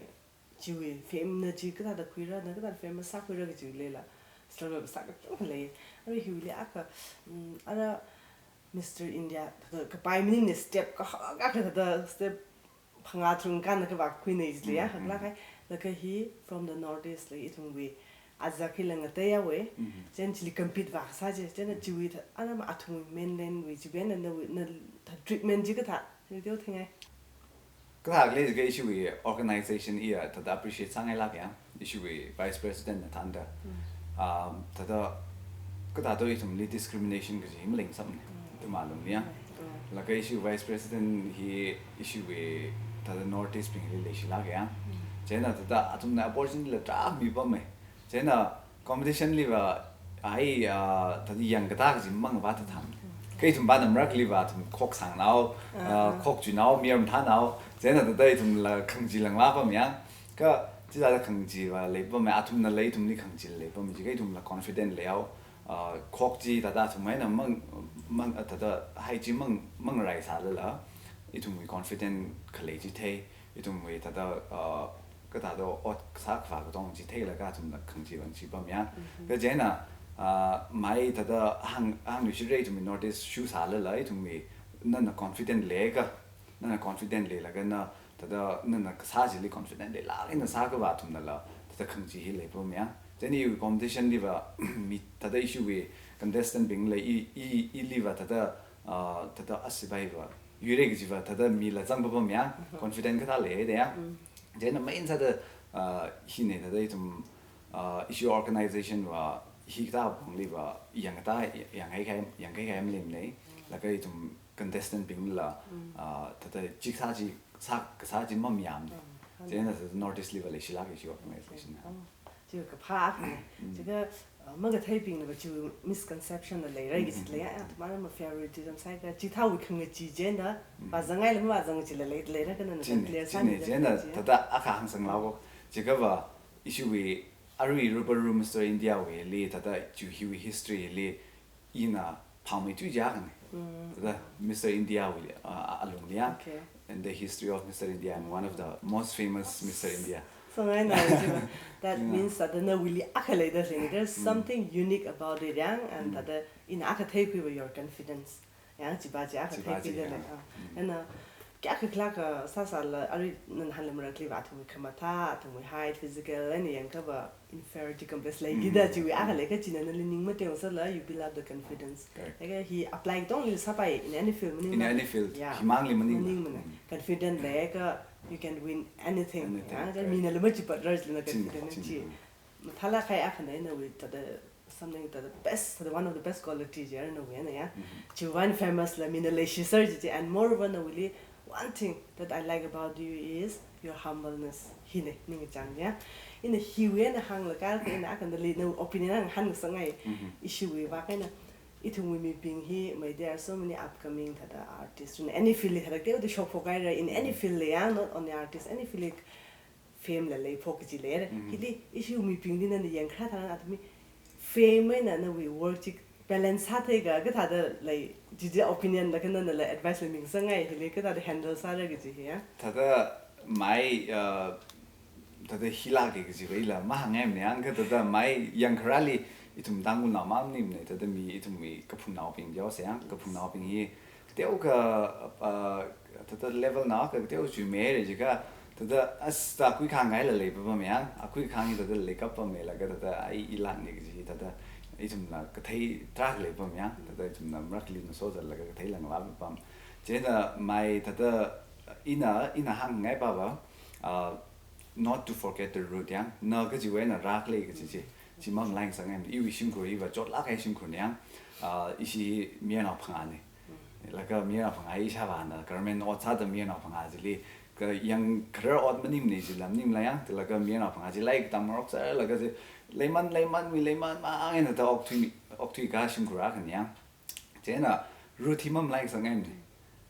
chiwui fame na chi kathāda khuira, na kathāda famous sākhuira kaji leila struggle kasā kachungkha lei. Ara hiwuili akha, mm, ara Mister India thāda kapai maningmana, step kahak akha thāda step phangā tharuk kānlaga vākhuina jili ya, haklāk kahai. Laga hi from the North East li ithumwui azak hila ngateiya we. Chieina chili compete vākasā chi, chieina chiwui thā, ara ma athumwui mainland wui chiwui eina nawui, na thā treatment chi kathā, video thengai. Kathākhala jiakha ishiwui organization iya thāda appreciate sāngailāka yang, ishiwui vice president na thānda. Um, thāda kathāda ithumli discrimination kaji hi maleisamna, ithum alungli yang. Laga ishi vice president hi ishiwui thāda North East bingli leishilāka yang. Chieina thāda athumna opportunity la tarākha mipam mayang. Chieina competition li va, ai, ah, thāda yangkatā kaji mang va thāda tham. Kha ithum pa na maraklui va athum khoksangnao, ah, khokchuinao, mayar mathānao. Chieina thāda ithumla khangachee langvā pam yang. Kha chithāda khangachee va leipam mayang, athumnala ithumli khangachee leipam mayang, jiakha ithumla confident leihao. Ah, khok chi thāda athum eina mang, mang, ah, thāda hai chi mang, mangraisālala, ithumwui confident khalei chi thei, ithumwui thāda, ah, kathāda ot sākhavā katonga chi theilaga athumna khangachee vāngachee pam yang. Kha chieina, ah, mai thāda hāng, hāngluishitra, ithumwui North East shu sālala, ithumwui nana confident leiakha, nana confident leilaga na thāda nana kasā chili confident leilāk eina sākhavā athumnala thāda khangachee hi leipam yang. Chieina iwui competition li va, mi thāda ishiwui contestant bingla i, i, ili va thāda, ah, thāda asipai va yuira kaji va thāda mila zang papam yang, confident kathā leihaida yang. Chieina main sāda, ah, hina thāda ithum, ah, ishi organization va hikathā pongli va yangkatā, yanghai kahai, yanghai kahai maleimana. Laga ithum contestant bingla, ah, thāda chikathā chi, sā, kasā chi mamayāmana. Chieina North East li va leishilāka ishi organization na. Oh, chi kaphā akhana. Mm. Chikha, uh, makatheibingna va chi misconception la leirai kaji Mm-hmm. lei, ah, athumna ma favoritism sāhaiakha, chithāwui khangachee chieina, Mm. vāzangngaila mavāzang chila lei, leira kha nana Chieina, clear chieina, sāmi chieina, chi. Thāda akha hāngsanglāko. Chikha va, ishiwui, arui Rupert Room Mister India wuili, thāda chi hiwui history li, ina phāmeithui chi akhana. Mm. Thāda Mister India wuili, uh, alungli ya. Okay. And the history of Mister India and one of the most famous Mister India. So I know, you know, that Yeah. means that nawuili akha leida lei, there's Mm. something unique about it, yang, and Mm. thāda ina akha theikhui va your confidence. Yang chiva chi akha Chiva chi, theikhuida yeah. lei. Ah. Mm. And, uh, kayākha khalāka sāsāla, arui nana hāngla marākli va athumwui khamathā, athumwui height, physical, and yangakha va inferiority complex lei Mm. kida chiwui akha Mm. leikha china nali ning mateosāla, you build up the confidence. Correct. Laga hi apply tongli sāpai in any field In maningla. any field, Yeah. himangli maningla. Maningmana. Mm. Confident leiakha, you can win anything. Anything, Yeah, correct. mina lama chipat rajlina China, confident china, chi. mm. Mathālāk kahai akhana nawui thāda something thāda best, thāda one of the best quality chi nawui na ya. Mm-hmm. Chiwui famous la mina leishiser chi chi, and moreover nawuili one thing that I like about you is your humbleness. Hina, ningchāng ya. Ina hiwui eina hānglaga, ina akhana li, nawui opinion hāngngasakngai. Mm-hmm. Ishiwui va kaina. Ithumwui mibing hi, may, there are so many upcoming thāda artists. In any field li thāda teoda shokphok haira, in any Mm-hmm. field li ya, not only artists, any field li fame la leiphok kaji leira. Mm-hmm. Hili, ishiwui mibingli nana yangkharā tharan athumwui fame eina nawui work chi balance sātheiakha, kathāda lei, chichi opinion la kha nana la advice la mingasakngai, hili kathāda handle sāra kaji hi ya. Thāda mai, uh, thāda hilāka kaji va ila mahāngngaimana yang, kha thāda mai yangkharāli ithum Tangkhulnao mang maningmana, thāda mi ithumwui kaphungnaobing jao se yang, kaphungnaobing hi, kateokha, uh, thāda level na kha kateo chuimeira jiakha, thāda as ta akhui khāngngaila leipapam yang, akhui khāng hi thāda leikap pamlaga thāda ai ilākna kaji, thāda ithumna kathei tarākha leipam yang, thāda ithumna marākli na sozatlaga katheila ngalāpam. Chieina mai thāda ina, ina hāngngai pava, uh, not to forget the root yang, na kachiwui eina rākhala kaji chi, chi mamalaisangngaimana, iwui shimkhur hi va chotlāk kahai shimkhurna yang, uh, ishi mayarnao phangāna. Laga mayarnao phangā ishāvāna, government ot sāda mayarnao phangā chili, kha yangkharar ot maningmana jila maningla yang, laga mayarnao phangā chi lairik tamngarokserlaga chi, leiman, leimanwui, leiman mang eina thāda okthui, okthui kahai shimkhur akhana yang. Chieina root hi mamalaisangngaimana.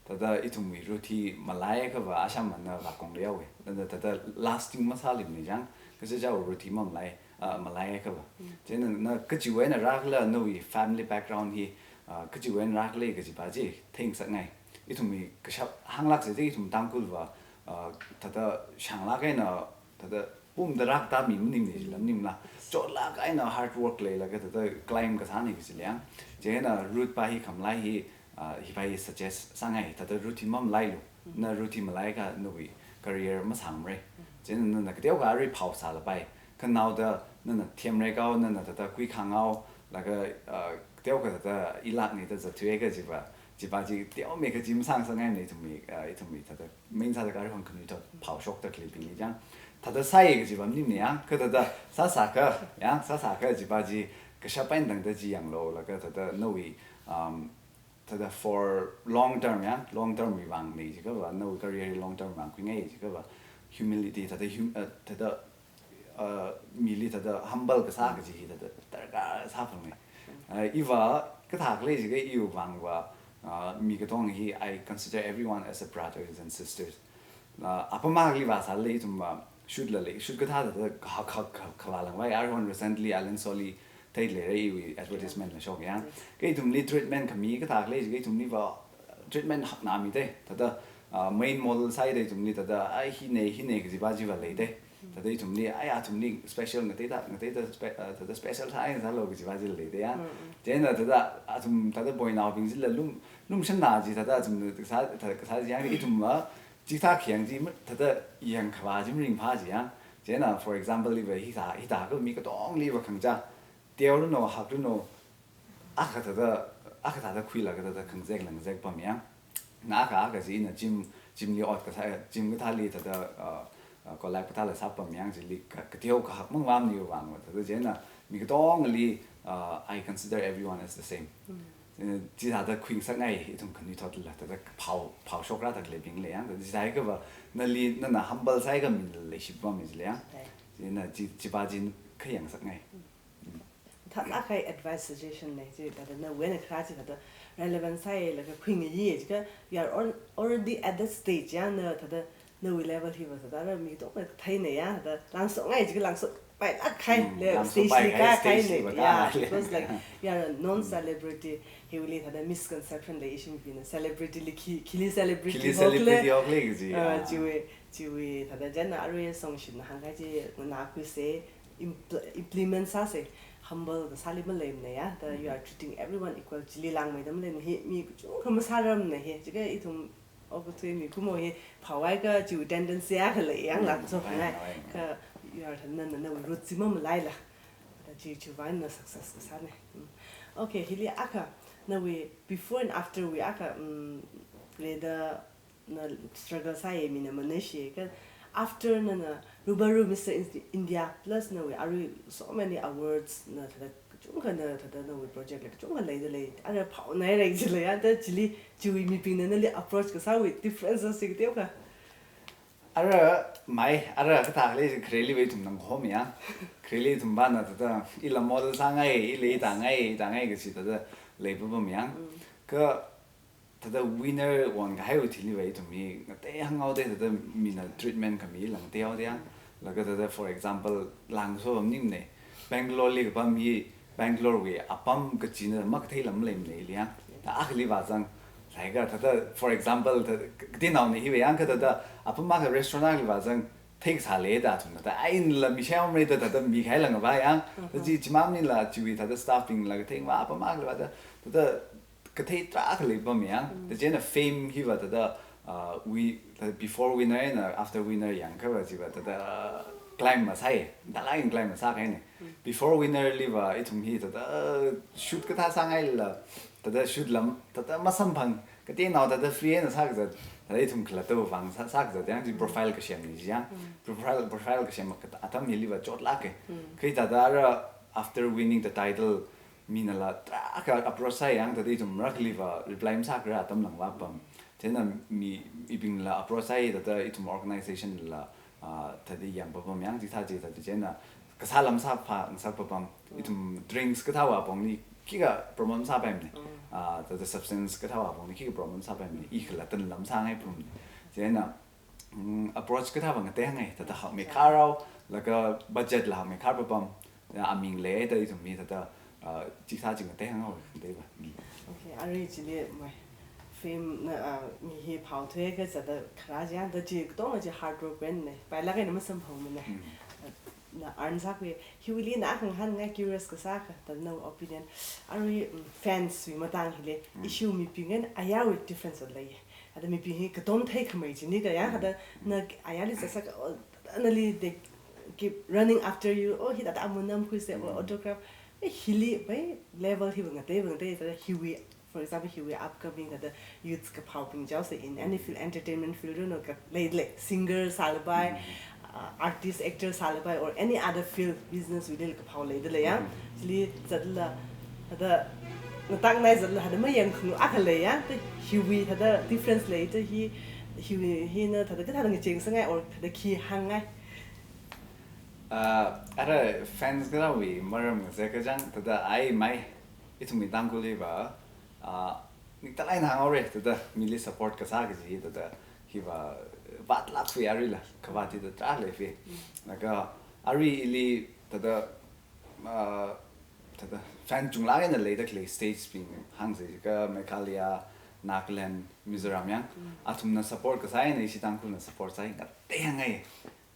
Thāda ithumwui root hi malaiakha va asham mana vākong leiyaowa. Thāda, thāda lasting masāluimana yang, kachichāwui root hi mamalai, ah, malaiakha va. Mm. Chieina na kachiwui eina rākhala, nawui family background hi, ah, kachiwui eina rākhala kaji pa chi theingasakngai. Ithumwui kashap hānglāksa chi ithum Tangkhul va, ah, thāda shānglāk eina, thāda pumda rākatā mi maningmana jila maningla. Chotlāk eina hard work leilaga thāda climb kasāna kaji lei yang. Chieina root pa hi khamalai hi, ah, hi pa hi suggest sāngai, thāda root hi mamalailu. Na root hi malaiakha nawui career masāngamara. Chieina nana kateokha arui phao sālapai. Kha naoda nana themra kao, nana thāda khuikhangao, laga, uh, kateokha thāda ilākna da zatthuiakha chiva, chiva chi teomeikha chi masāngasakngaimana ithumwui, uh, ithumwui thāda main sāda kha arui hon khanuithot phao shokda khaleibingli yang. Thāda sāya kaji va maningmana yang, kha thāda sāsākha, yang sāsākha chiva chi kashap eina tangda chi yanglu, laga thāda nawui, um, thāda for long term yang, long term wui vang lei jiakha va, nawui career hi long term vang khuingai jiakha va, humility, thāda hum-, uh, thāda, uh, mili thāda humble kasā kaji hi thāda darkar sāphangna. Uh, iva kathā khalei jiakha iwui vang va, uh, mi katonga hi, I consider everyone as a brothers and sisters. Uh, apam akhali vāsālala ithum va shoot la lei, shoot kathā thāda kha, kha, kha, khavā langvai, arui hon recently Allen Solly theileira iwui advertisement la shok yang. Yes. Kha ithumli treatment khami kathā khalei jiakha ithumli va treatment hakna mida. Thāda, ah, main model sāida ithumli thāda, ai, hina, hina kaji pa chi va leida. Thāda ithumli, ai, athumli special ngateida, ngateida spe-, ah, thāda special sāya sālu kaji pa chi leida yang. Mm, mm. Chieina thāda athum thāda boinaobing chila lung, lungshanna chi thāda athum kasā, thāda kasā chi yang ithum va, chithā khayang chi ma-, thāda yangkhavā chi maringphā chi yang. Chieina, for example, iva hithā, hithākha mi katongli va khangachā teoranu, hakranu, akha thāda, akha thāda khuilaga thāda khangazek la ngazek pam yang. Na akha, akha chi ina gym, gym li ot kasā, gym kathāli thāda, uh, uh, collab kathāla sāpam yang chili ka, kateokha hak mang vamni vang va. Thāda chieina mi katongali, uh, I consider everyone as the same. Mm. Eh, chithāda khuingasakngai ithum khanuithotla, thāda phao, phao shokrada khaleibing lei yang, thāda chithākha va, nali, nana humble sāhaiakha mina leishipammi chi lei yang. Thāda. China chi, chiva chi khayangngasakngai. Thāda akhai advice suggestion lei, chi thāda nawui eina kharā chi thāda relevant sāhailaga khuingayi, chikha you are al-, already at that stage, ya, na thāda nawui level hiva thāda ara mi tongna theina ya, thāda langshokngai, chikha langshokpailāk kahai, Mm, lei, langshokpai stage li kahai, stage kākahaina, li va ya, kākahai. Because, like, you are a non-celebrity, hiwuili thāda misconception lei, ishi mibingna celebrity li khi, khili celebrity Khili hokle. Celebrity hokle kaji, Uh, ah. chiwui, chiwui, thāda china arui songshimna hāngkahai chi, nganākhuisa, impl-, implement sāsa, humble kasāli maleimana ya, thāda you are treating everyone equal, chili langmeida maleimana hi, mi kachungkha masārarmana hi, chikha ithum okathui mikumo hi, phaohaiakha chiwui tendency akha lei yang Mm, langshokngai. Right, right, right. Kha you are thāda nana, nawui root chi mamalaila. Thāda chi, chiwui vang na success kasāna. Mm. Okay, hili akha, nawui before and after wui akha, mm, reda na struggle sāya mina manashiakha, after nana rubber Mister In-, India plus nawui arui so many awards na thāda kachungkha na thāda nawui project la kachungkha leida lei, ara phaonai rai chi lei, ada chili chiwui mibingna nali approach kasāwui difference si kateokha. Ara mai, ara kathā lei khareli va ithum nang hom ya. Khareli ithum vana thāda ila model sāngai, ila ithāngai, ithāngai kachi thāda leipapam ya. Mm. Kha thāda winner onkahaiwui thili va ithum hi ngatei hānghaoda thāda mina treatment khami la ngateihaoda ya. Laga thāda, for example, langso pamnimana. Bangalore li kapam hi, Bangalore wui apam kachina makathei lam leimana ili ya. Thāda akhali vāzang, laga thāda, for example, thāda, kateonaona hi va ya, kha thāda, apam akha restaurant akhali vāzang, theikasā leida athumna thāda, ai inla mi shaiom reida thāda, mikahai la ngavā ya. Thāda chi, chimang maningla, chiwui thāda staff bingla kathei va, apam akhali vāda, thāda, kathei tarākha leipam ya. Mm. Thāda china fame hiva thāda, uh, wi-, thāda before winner eina after winner yangakha va chiva thāda, uh, climb masāi, thāda line climb masākahaina. Mm. Before winner li va ithum hi thāda, uh, shoot kathā sāngaila, thāda shoot lam, thāda masamphang, kateonao thāda free eina sākazat, thāda ithum khalatta vang sā, sākazat ya, chi Mm. profile kasemna chi ya. Mm. Profile, profile kasem atam hili va chotlāka. Mm. Kha thāda ara after winning the title, minala tarākha approach sāi ya, thāda ithum marakhali va reply masākharā atam la ngavāpam. China mi, mibingla approach sāi thāda ithum organization la, ah, thāda yangpapam ya, chithā chi thāda china kasā lam sāpha, ngasakpapam. Ithum drinks kathāwui apongli khikha promote masāpaimana. Mm. Ah, thāda substance kathāwui apongli khikha promote masāpaimana. I khalattala masāngaipamna. China, mm, approach kathā va ngatei hāngngai, thāda hakmeikharhao, laga budget la hakmeikharpapam, ya, aming leida ithum hi thāda, uh, chithā chi ngatei hānghao, ngatei va. Mm. Okay, arui chili mai fame na, uh, mi hi phaothuiakha thāda kharā chi ya, thāda chi katonga chi hard work wui eina, pailāk eina masamphangmana. Mm. Na earn sākhui, hiwuili na akha ngahānngai curious kasā akha, thāda nawui opinion. Arui, mm, fans wui matang hili, Mm. ishi mibing eina ayarwui difference lei. Thāda mibing hi katom theikhamei chini kha ya, Mm. thāda Mm. na ayarli sāsā kha, oh, nali they keep running after you, oh, hithāda amun namkhuisa, oh, Mm. autograph. Eh, hili, bai, level hi va ngatei, va ngatei, thāda hiwui, for example, hiwui upcoming thāda youths kaphaobing chaosa in any field, entertainment field, you know, ka lei lei, singer sālapai, Mm. uh, artist, actor sālapai, or any other field, business wuili kaphao leida lei ya. Mm. Chili zatla, thāda, ngataknai zatla, thāda mayangkhanu akha lei ya, thāda hiwui, thāda difference lei, thāda hi, hiwui, hina, thāda kathāda ngacheng sāngai, or thāda khi hāngngai. Ah, ara fans kathāwui maram ngazek kachang, thāda ai mai, ithumwui Tangkhulli va, ah, niktalai na hānghaora, thāda mili support kasā kaji, thāda hiva vātlākhui aruila, kavāt thāda tarākha leiphi. Mm. Laga arui ili thāda, ah, thāda fan chunglāk eina leida khalei states bing hāngsa jiakha Meghalaya, Nagaland, Mizoram ya. Mm. Athumna support kasā eina ishi Tangkhulna support sāi, ngatei hāngngai.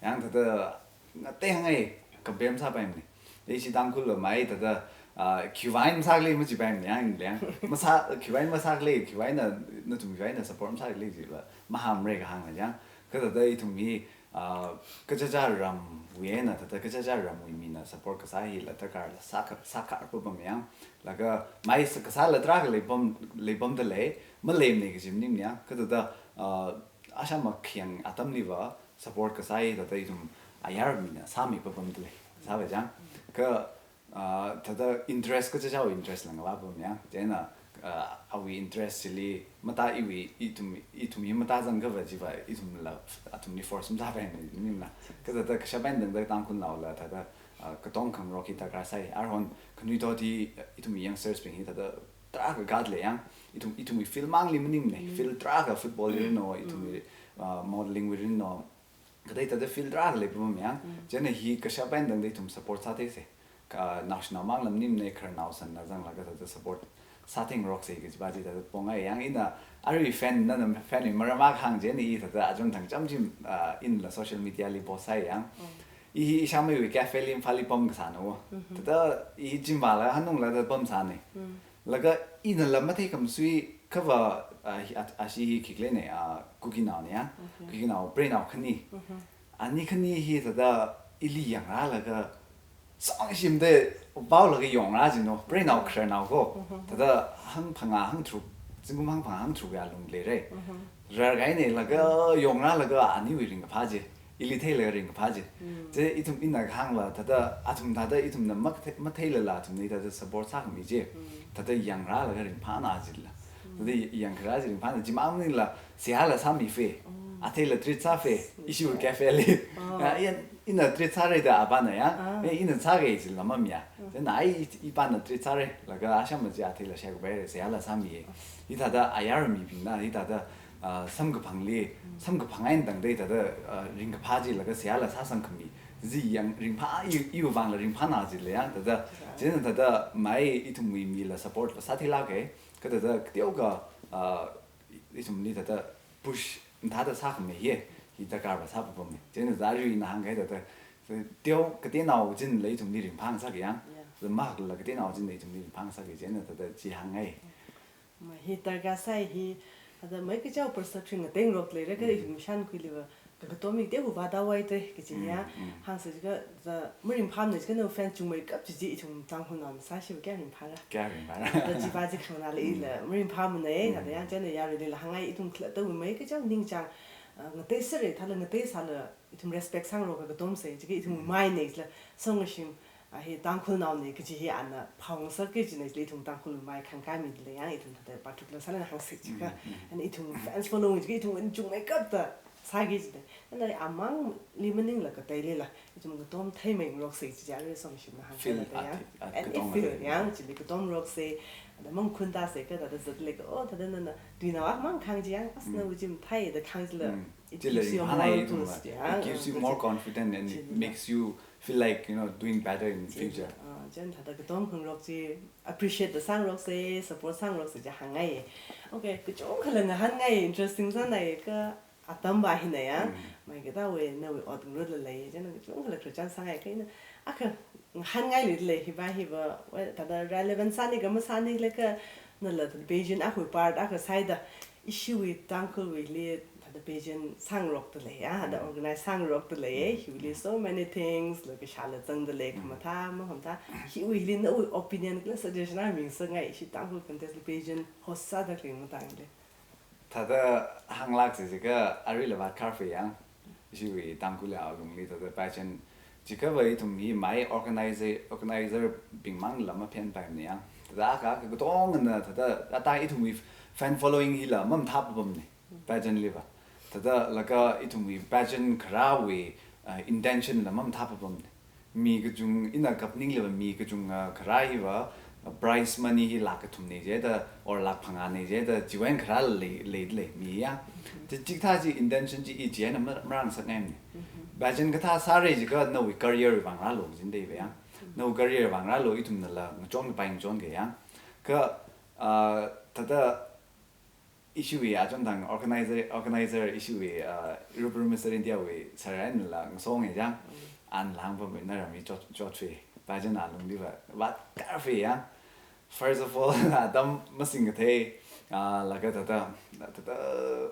Ya, thāda ngatei hāngngai, compare masāpaimana. Ishi Tangkhul va mai thāda, ah, khiwui eina masākhala majipaimana, ya, inle ya. Masā, khiwui eina masākhala, khiwui eina, nathum khiwui eina support masākhala jiva, mahāmara kahāngna ya. Kha thāda ithum hi, ah, kachichā ramwui eina, thāda kachichā ramwui mina support kasā hila darkar la sākha, sākharpapam ya. Laga mai sā, kasāla tarākha leipam, leipamda lei, maleimana kaji maningmana ya. Kha thāda, ah, ashama khayang atamli va, support kasā hi thāda ithum ayar mina sāmipapamda lei. Sāva chang. Kha, ah, thāda interest kachichāwui interest la ngavāpam ya. Chieina, uh, awui interest chili, mata iwui, ithum, ithum hi mata zangkhava chiva, ithumla, athumli force masāpai maningla. Kathāda kashap eina tangda Tangkhulnaola, thāda, uh, katong khangarok hi darkar sai. Aruihon khanuithot hi, ithum youngsters bing hi, thāda, tarākha kathā lei yang, ithum, ithumwui field mangli maningmana, field tarākha football li no, ithumwui, uh, modeling wui no, kathāda thāda field tarākha leipapam yang, chieina hi kashap eina tangda ithum support sātheisa. Ka naoshinao mangla maningmana, khararnao sanna zanglaga thāda support sāthengaroksa kajiva chi thāda pongai yang, ina arui fan, nana fan wui maram akha hāng chieina i thāda achon thang cham chim, ah, inla social media li post sāi yang. I hi ishāmeiwui cafe li Imphalli pamkasāna. Thāda i hi chimvāla hanungla thāda pamsāna. Laga inala matheikhamasui khava, ah, hi, ah, ashi hi khikhala ne, ah, Kukinaona ya. Kukinao, preinao khani. Ani khani hi thāda ili yangrālaga songshimda vaolaga yongrā jino, preinao khararnao ko. Thāda hangphangā hangtharuk, zingkum hangphangā hangtharuk ya lung leira. Rarkahaina laga yongrālaga aniwui ringkaphā chi, ili theilaga ringkaphā chi. Chi ithum ina kahāngla, thāda athum thāda ithumna mathe-, matheilala athumna thāda support sākhami chi. Thāda yangrālaga ringphāna jila. Thāda yangkharā chi ringphāna, chimang maningla seihāla sāmifa. Atheila treat sāfa, ishiwui cafe li. Ah, ina, ina treat sāra da apāna ya. Eh, ina sāga jila mamiya. Chieina ai, ipāna treat sāra, laga asham chi atheila shakbai ra, seihāla sāmi. Hithāda ayar mibingna, hithāda, ah, samkaphangli, samkaphang eina tangda thāda, ah, ringkaphā chi laga seihāla sāsangkhami. Chi yang ringphā, i, iwui vangla ringphāna jila yang, thāda, chieina thāda mai ithumwui mila support la sātheilāka, kathāda kateokha, ah, ithumli thāda push mathāda sākhami hi, hi darkar va sāpapamna. Chieina thāda arui ina hāngkahai thāda, teo kateonao chinla ithumli ringphāngasaka yang, thāda mahakla kateonao chinla ithumli ringphāngasaka, chieina thāda chi hāngngai. Ma hi darkar sai hi, thāda mai kachao perception ngatengrok leira, kha ithum shankhuiliva, ka katom hi teo vāda wai te, kaji ya, hāngsa jiakha, thāda maringphāmana jiakha na fan chungmeikap chi chi ithum Tangkhulnaona sāshiva kayā ringphāra. Kayā ringphāra. Thāda chiva chi khanganāla ila, maringphāmana, thāda yang chieina yaruilila hāngngai ithum khalattawui mai kachao ningchāng, ah, ngateisera, thāla ngateisāla, ithum respect sāngarok ka katomsa, jiakha ithum maina jila, songshim, ah, hi Tangkhulnaona kaji hi ana phāngasaka jina jila ithum Tangkhulwui mai khangkamida lei yang, ithum thāda particular sālala hāngsa jiakha. And ithum fans following jiakha ithum chungmeikapta sāki jida. And amangli maningla kateilila, ithum katom theimeingaroksa ji arui songshimna hāngkahai thāda yang. And it feel yang, chili katomroksa, thāda mangkhun tāsa, kathāda zatlei ka, oh, thāda nana, tuinao akhamang khang chi yang, as nawui chi mathei da khang jila, it gives you a moral boost, yeah. It gives you more confidence and it makes you feel like, you know, doing better in the future. Ah, chieina thāda katom khangarok chi appreciate da sāngaroksa, support sāngaroksa chi hāngngai. Okay, kachungkhala ngahānngai, interesting sānai ka atam va hina ya. Mai kathāwui nawui ot ngarutla lei, chieina kachungkhala khararchan sāngai ka ina. Akha ngahānngai leilei hiva hiva, well, thāda relevant sāni ka masāni leka nala thāda pageant akhawui part akha sāida, ishiwui Tangkhulwuili thāda pageant sāngarokda lei ya, thāda organize sāngarokda lei, hiwuili so many things, la kashāla zangda lei, khamathā, makhamathā, hiwuili nawui opinion kala suggestion akha mingasakngai, ishi Tangkhul contest li pageant host sāda khalei matangli. Thāda hānglāksa jiakha aruila vātkhar fa yang, ishiwui Tangkhul ya alungli thāda pageant, jiakhava ithum hi mai organizer, organizer bingmangla maphenpaimana yang. Thāda akha, akha katongana thāda, ata ithumwui fan following hila mamathāpapamna, pageant liva. Thāda laga ithumwui pageant kharāwui, ah, intention la mamathāpapamna. Mi kachung, ina kaphaningliva mi kachunga, ah, kharā hiva, ah, prize money hi lakh kathumna jida, or lakh phangāna jida, chiwui eina kharā lei, lei, lei, mi ya. Chi, chikathā chi intention chi i chieina ma-, marāngasakngaimana. Pageant kathā sāra jiakha nawui career vang rālu jindaiva ya. Nawui career vang rālu, ithumnala ngachonkapai ngachonka ya. Kha, ah, thāda ishiwui achon thang organizer, organizer ishiwui, ah, Rupert Mister India wui sir einala ngasonga yang, anala hāngpamna ram hi chot, chotfa, pageant alungliva vātkhar fa yang. First of all, atam masingkathei, ah, laga thāda, thāda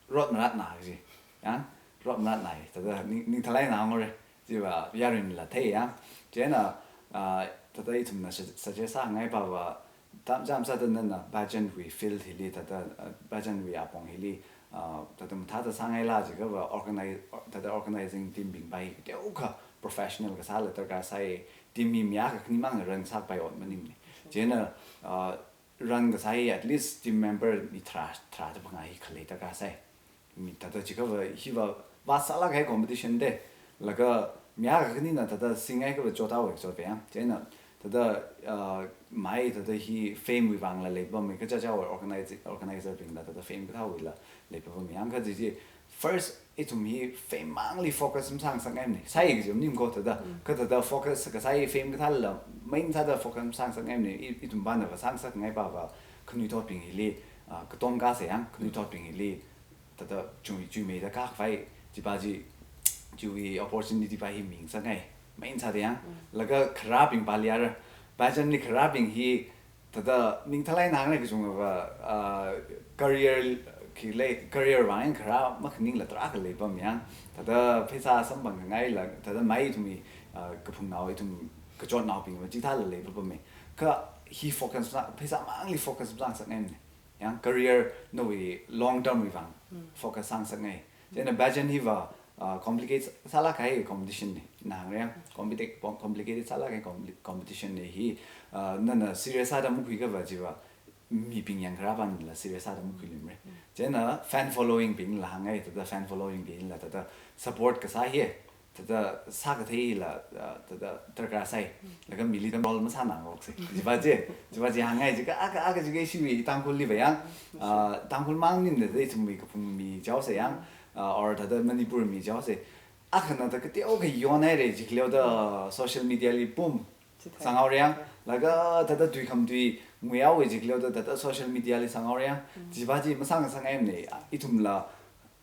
rot maratna kaji. Yang, rot maratna, thāda ning, ningthalaina hāngore. Chiva yaruila thei ya. Chieina, ah, thāda ithumna su-, suggest sāngai pava, tam cham sāda nana pageant wui field hili, thāda, ah, pageant wui apong hili, ah, thāda mathāda sāngaila jiakhava organize, thāda organizing team bing va hi kateokha professional kasāla darkar sai, team hi mi akha khanimang run sāpai ot maningmana. Chieina, ah, run kasā hi at least team member mi tharā, tharā da panga hi khalei darkar sai. Mi thāda jiakha va hiva vāsālāk kahai competition de. Laga mi akha khanina thāda singai kava chothaowa chotphe yang. Chieina thāda, uh, mai thāda hi fame wui vangla leipapam, mi kachichāwui organize-, organizer bingla thāda fame kathāwuila leipapam yang. Kha chi chi first ithum hi fame mangli focus masāngasakngaimana. Sai kaji maning ko thāda. Mm. Kha thāda focus kasā hi fame kathāla main sāda focus masāngasakngaimana. I, ithum pāna va sāngasakngai pa va khanuithotbing hili, ah, katom kasā yang, khanuithotbing hili thāda chui, chuimeida kakhavai, chipa chi, chiwui opportunity pa hi mingasakngai. Main sāda yang, Mm. laga kharābing pali ara. Pageant li kharābing hi thāda ningthalai nang ne kachungkhava, ah, career khi lei, career vang kharā makhaningla tarākha leipapam yang. Thāda pheisā samphang kangaila, thāda mai ithumwui, ah, kaphungnao, ithum kachotnaobing va chithāla leipapam e. Kha hi focus na, pheisā mangli focus masāngasakngaimana. Yang career nawui long term wui vang Mm. focus sāngasakngai. Chieina pageant hiva, ah, complicate sālāk kahai competition na, nang reng complicate, complicated sālāk kahai compli-, competition na hi, ah, nana serious sāda makhui kava chiva mibing yangkharā pānla serious sāda makhuilumra. Mm. Chieina fan following bingla hāngngai, thāda fan following bingla thāda support kasā hi, thāda sākatheila, ah, thāda darkar sai. Mm. Laga mili dam role masāngarok sai. Mm. Chipa chi, chipa chi hāngngai jiakha, akha, akha jiakha ishiwui Tangkhulli va yang, Mm. ah, Tangkhul mang maningda thāda ithumwui kaphung mi chaosai yang, Mm. ah, or thāda Manipur mi chaosai. Akhana thāda kateokha yonhaira jikhaleiuda social media li boom Chithai. sanghaora yang. Laga thāda tui khamatui nguihaowa jikhaleiuda thāda social media li sanghaora yang. Mm. Chipa chi masāngasakngaimana. Ithumla,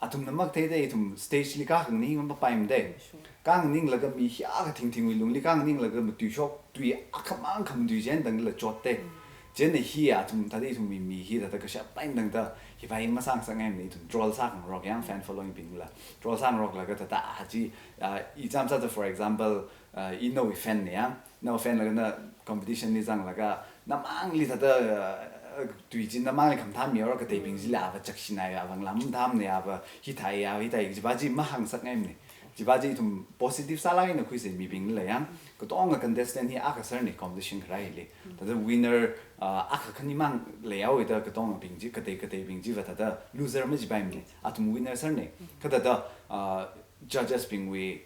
athumna maktheida ithum stage li kākhanganing mapaimana de. Sure. Kānganinglaga mi hiyākha thingthingwui lungli kānganinglaga matuishok tui akhamang khamatui chieina tangla chot de. Mm. Chieina hi athum thāda ithumwui mi hi thāda kashap eina tangda hipa hi masāngasakngaimana, ithum troll sākhangarok yang fan following bingla. Troll sāngaroklaga thāda, ah, chi, ah, i chāmsāda, for example, ah, i nawui fan na yang, nawui fan laga na competition li zanglaga, namangli thāda, ah, tui chi namangli khamathā mihaora, kateibing chila ava chakshina ya, ava ngalam mathāmana ya, ava hithai ya, hithai, chipa chi mahāngasakngaimana. Chipa chi ithum positive sālāk eina khuisei mibingla yang. Katonga contestant hi akha sārna competition kharā hili. Thāda winner, ah, akha khanimang leihaowa da katongabing chi, katei kateibing chiva thāda loser majipaimana. Athum winner sārna. Kha thāda, ah, judges bingwui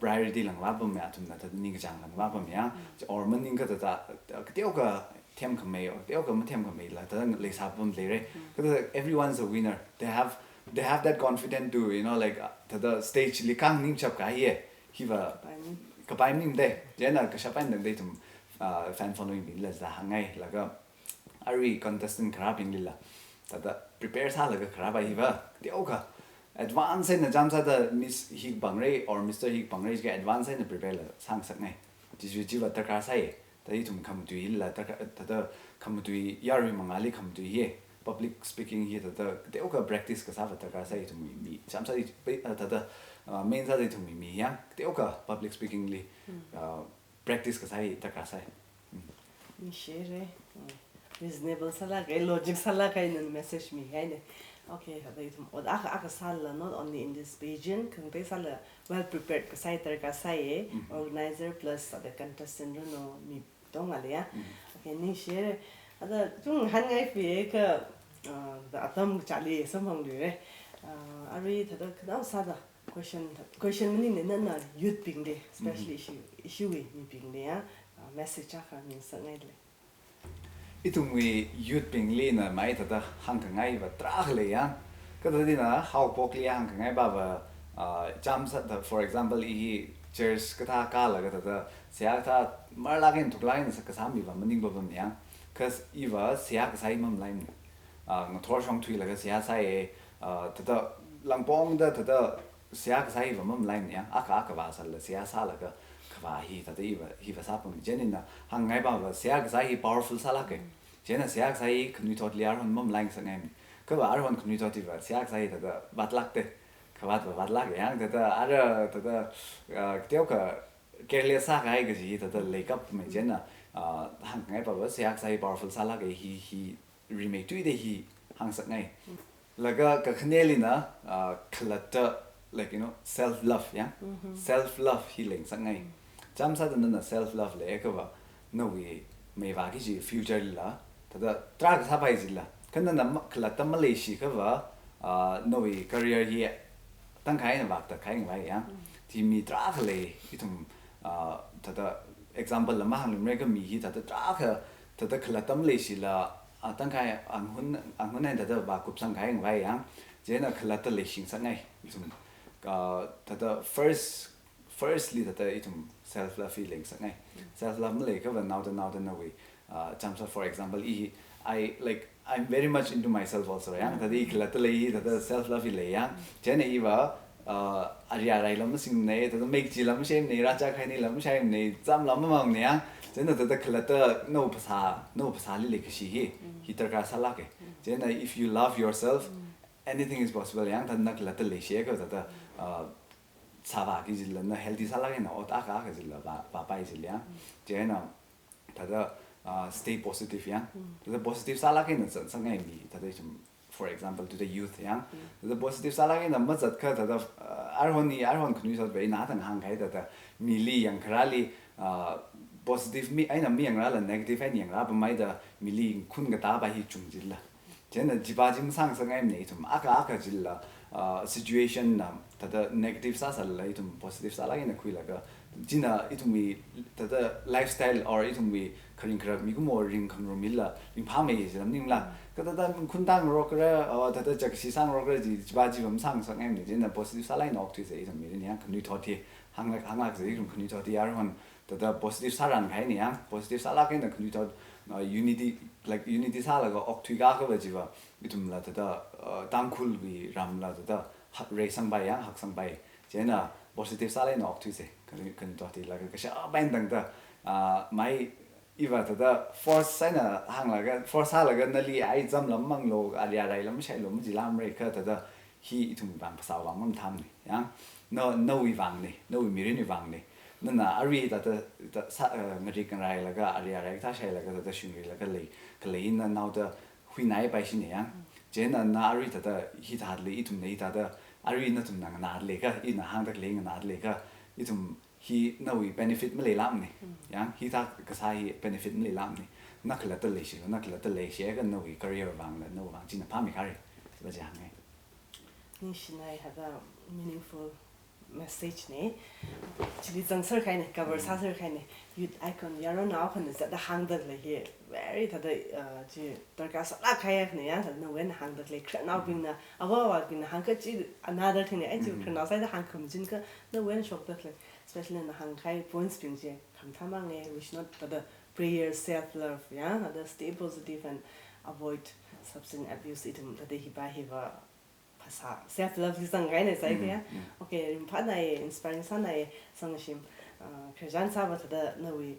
priority langvāpamma, athumna thāda ningkachāng langvāpamma ya. Or maningakha thāda, kateokha themkhamei, kateokha mathemkhameila thāda leisāpam leira. Kha thāda everyone's a winner. They have, they have that confidence to, you know, like, uh, thāda stage li kānganing chap kahai e. Hiva Kapai maning. kapai maning de. Chieina kashap eina tangda ithum, uh, fan following bingla thāda hāngngai. Laga arui contestant kharābinglila thāda prepare sālaga kharā pa hiva kateokha advance eina chāmsāda Miss hi kapangra or Mister hi kapangra jiakha advance eina prepare la sāngasakngai. Chi chi chiva darkar sai. Thāda ithum khamatuila darkar, thāda khamatui yarui mangāli khamatui hi, public speaking hi thāda kateokha practice kasāva darkar sai ithumwui mi. Chāmsā i, pe-, ah, thāda, ah, main sāda ithumwui mi yang kateokha public speaking li, Mm. ah, practice kasā hi darkar sai. Mm. Ningshire. Mm. Reasonable sālāk kahai, logic sālāk kahai nana message mihaina. Okay, thāda ithum ot akha akha sālala, not only in this pageant, khangatei sālala well prepared kasā hi darkar sai e, Mm-hmm. organizer plus thāda contestant ranu mi katongali ya. Mm. Okay, ningshire. Thāda chunghangngai pi e kha, ah, thāda atam kachāli samphangluire. Ah, arui thāda khanao sāda question, question maningla nana youth bingli, especially Mm-hmm. ishi, ishiwui mibingli ya, ah, message akha mingasakngai le. Ithumwui youth bingli na mai thāda hāngkhangai va tarākha lei yang. Kha thāda ina haopokli hāngkhangai pa va, ah, chāmsāda, for example, i hi church kathā kālaga thāda seihā kathā marlāk eina thuklāk eina sā kasā mi va maningpapam yang. Kha iva seihā kasā hi mamalaimana. Ah, ngathor shong thuilaga seihā sāi, ah, thāda langpongda thāda seihā kasā hiva mamalaimana yang, akha akha vāsālala seihā sālaga kavā hi thāda hiva, hiva sāpam. Chieina hāngngai pa va seihā kasā hi powerful sālāka. Chieina seihā kasā hi khanuithotli arhon mamalaingasakngaimana. Kha va arhon khanuithot hiva seihā kasā hi thāda vātlākta. Kavāt va vātlāk yang thāda ara thāda, ah, kateokha careless sākahai kaji hi thāda leikapmei chieina, ah, hāngngai pa va seihā kasā hi powerful sālāka hi, hi rimeithuida hi hāngsakngai. Laga kakhaneli na, ah, khalatta, like, you know, self love, ya? Mm-hmm. Self love hi leingasakngai. Mm. Chāmsāda nana self love leiakha va, nawui mei vāki kaji future lila, Thāda tarākha sāpai jila. Kha nana ma-, khalatta maleishi akhava, ah, nawui career hi tangkhai eina vākta khai ngavai yang. Chi mi tarākha lei ithum, ah, thāda example la mahāngluimara kha mi hi thāda tarākha thāda khalatta maleishila, ah, tangkhai anghun, anghun eina thāda vākupsang khai ngavai yang. Chieina khalatta leishingasakngai ithum. Ah, thāda first, firstly thāda ithum self love hi leingasakngai. Self love malei akhava naoda naoda nawui, ah, chānjam, for example, i, I, like, I'm very much into myself also, yang. Thāda i khalatta lei, thāda self love hi lei yang. Chieina iva, ah, ari arai lam masingnei, thāda mei kachila mashaimnei, rāchā khaini lam mashaimnei, cham lam mamangnei yang. Chieina thāda khalatta nao phasā, nao phasāli leikashi hi, hi darkar sālāke. Chieina if you love yourself, anything is possible yang. Thāda na khalatta leishi akhava thāda, ah, sāvāki jila na healthy sālāk eina ot akha akha jila vā, vāpai jila yang. Chieina thāda, ah, stay positive yang. Thāda positive sālāk eina zatsakngai mi. Thāda ithum, for example, to the youth yang. Thāda positive sālāk eina mazatkha thāda, ah, aruihon i, aruihon khanuithotva ina thang hāngkahai thāda mili yangkharāli, ah, positive mi, eina mayangrāla negative eina yangrāpameida mili khun katā pa hi chung jila. Chieina chipa chi masāngasakngaimanei ithum akha akha jila, ah, situation na thāda negative sāsālala ithum positive sālāk eina khuilaga, china ithumwui thāda lifestyle or ithumwui kharing kharak mikumo ringkhangarum hila ringphāmei jila maningla. Kha thāda khun tāngarokra, ah, thāda chakshi sāngarokra chi, chipa chiva masāngasakngaimanei. Chieina positive sālāk eina okthuisa ithum mirin yang khanuithot hi. Hānglāk, hānglāksa ithum khanuithot hi aruihon thāda positive sārān kahainei yang, positive sālāk eina khanuithot, uh, unity, like, unity sālaga okthui kakhava chiva, ithumla thāda, uh, Tangkhulwui ramla thāda ha-, reisangpai yang, haksangpai. Chieina positive sālāk eina okthuisa, khanu-, khanuithot hi laga kashap eina tangda, uh, mai iva thāda force eina hānglaga, force sālaga nali ai cham lam manglu, ari arai lam shailu, majilamrei kha thāda hi ithumwui vang phasāwui vang mamathāmanei, yang. Na, nawui vangnei, nawui mirinwui vangnei. Nana arui thāda, thāda sā, eh, ngarik ngarailaga, ari arai kathā shailaga, thāda shungrilaga lei, khalei na naoda huinaipaishinei, yang. Chieina na arui thāda hithāda lei, ithumna hithāda, arui nathumna nganāda lei kha, ina hāngda khalei nganāda lei kha, ithum hi nawui benefit maleilākmanei. Yang, hithā kasā hi benefit maleilākmanei. Na khalatta leishilu, na khalatta leishi akha nawui career vangla, nawui vang china phāmei kharei. Chiva chi hāngngai. Ningshinai, thāda meaningful message nei. Chili zangser kahainei, cover sāser kahainei. Youth icon yaronao akhana thāda hāngda lei hi. Very thāda, uh, chi darkar sālāk kahai akhana yang, thāda nawui eina hāngda lei. Khararnaobingna, avā avābingna hāngkha chi another thing nei. Ai chi khararnao sāda hāngkhamachin kha nawui eina shokda lei. Especially na hāngkahai points bing chi khamathā mangai, we should not, thāda prayer, self love, ya, thāda stay positive and avoid substance abuse, ithum thāda hiva hiva phasā, self love li zangkahainei sai kha ya. Okay, ringphānai, inspiring sānai, sangshim, uh, khararchan sāva thāda nawui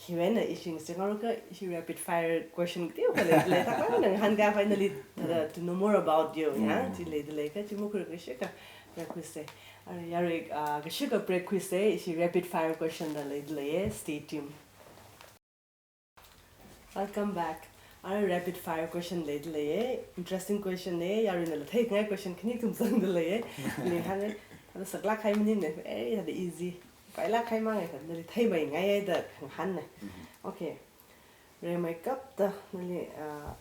hiwui eina ishi ngasakngarokha, ishi rapid fire question kateokha lei, lei, thākha nang hāngkahai finally, thāda to know more about you, ya, chi leida lei kha, chi makhuira kashikha break khuisa. Ara yarui, ah, kashikha break khuisa, ishi rapid fire question la leida lei, stay tuned. Welcome back. Ara rapid fire question leida lei, interesting question nei, yaruinala theikhangai question khani kathum zangda lei, ning hāngngai, thāda saklāk kahai maningnei, eh, thāda easy. Pailāk kahai mangai kha, nali theimeingai da khangahānnei. Okay. Rimeikapta nali, ah,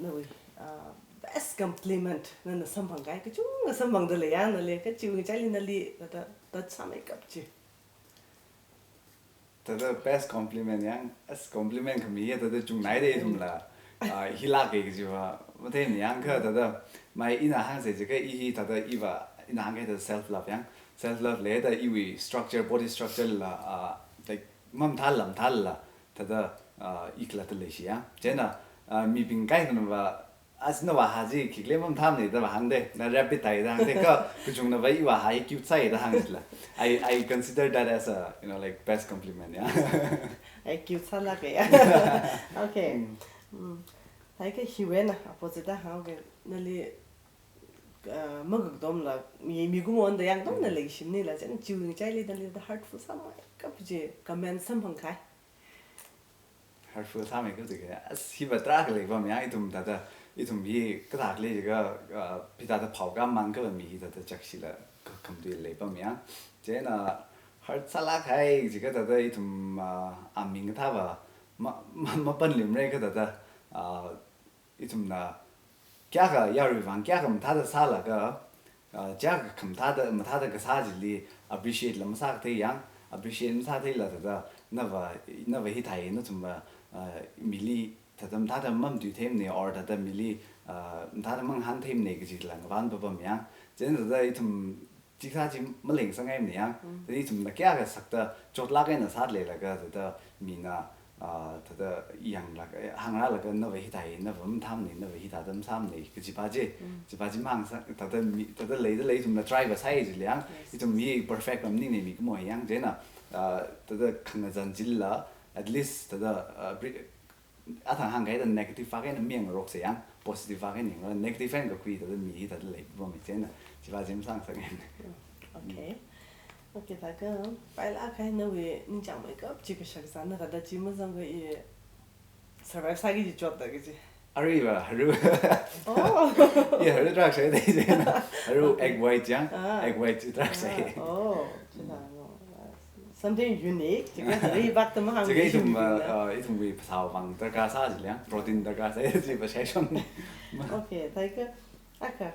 nawui, ah, best compliment nana samphangkahai, kachungkha samphangda lei ya, nali, kachiwui ngachaili nali, thāda, thāda sāmeikap chi. Thāda best compliment yang, as compliment khami ya, thāda chungnaida ithumla, ah, hilāke kajiva, mathei yang kha thāda, mai ina hāngsa jiakha i hi thāda iva, ina hāngkahai thāda self love yang, self love leida iwui structure, body structure la, ah, like, mamathāla, mathāla, thāda, ah, i khalatta leishi ya. Chieina, ah, mibing kaikhanava, as na vāhā chi khikhala mamathāmanei da vāhāngdei, na rapid tai da hāngdei, kha kachungnava i vāhā hi cute sāi da hāngchila. I, I consider that as a, you know, like, best compliment, ya. Ai cute sālāke ya. Okay. Mm. Thākha hiwui eina, opposite da hāngke, nali, ah, makatomla, mi, mikumona yangtomna leishimnila, chieina chiwui ngachaili nali thāda hurtful sāmeikap chi comment samphangkahai. Hurtful sāmeikap chi kha, as hiva tarākha leipam yang, ithum thāda, ithum hi kathākhala jiakha, ah, phi thāda phao kamankhava mi hi thāda chakshila kha khamtui leipam yang. Chieina hurt sālāk kahai jiakha thāda ithum, ah, aming kathāva ma, ma, mapanluimarei kha thāda, Ah, ithumna kayākha yaruiwui vang kayākha mathāda sālaga, ah, kayākha khamathāda, mathāda kasā chili appreciate la masākathei yang, appreciate masākatheila thāda nava, nava hithāi, nathumva, ah, mili thāda mathāda mamatuitheimana, or thāda mili, ah, mathāda mangahāntheimana kajila ngavān papam yang. Chieina thāda ithum chikathā chi malengasangngaimana yang. Mm. Thāda ithumna kayākha sakta chotlāk eina sāda leilaga thāda mina, ah, thāda yanglaga, hāngrālaga nava hithāi, nava mathāmana, nava hithāda masāmana kajipa chi. Mm. Chipa chi mahangsang, thāda mi, thāda leida lei ithumna try va sāi chili yang. Yes. Ithum mi perfect la maningmana, mi kamohai yang. Chieina, ah, thāda khangazan chilila, at least thāda, ah, bri-, athang hāngkahai thāda negative vak eina mayangngaroksa yang, positive vak eina yangra, negative eina kakhui thāda mi hi thāda lei papam chieina, chipa chi masangngasakngai. Mm, okay. Okay, thākha, pailāk kahai nawui ningchāngmeikap chi kashak zan na thāda chi mazangkha i survive sāki kaji chotda kaji. Aruiva, haru. Oh. I haru tarākha shāi da chieina. Haru. Okay. Egg white yang, ah, egg white chi tarākha shāi. Ah, oh, chila ngo. Something unique. Chikha thāda i vak ta mahāng. Chikha ithum, mission uh, bing na. Uh, ithumwui phasāwui vang darkar sā chili yang, protein darkar sā chiva shāishon. Okay, thākha, akha.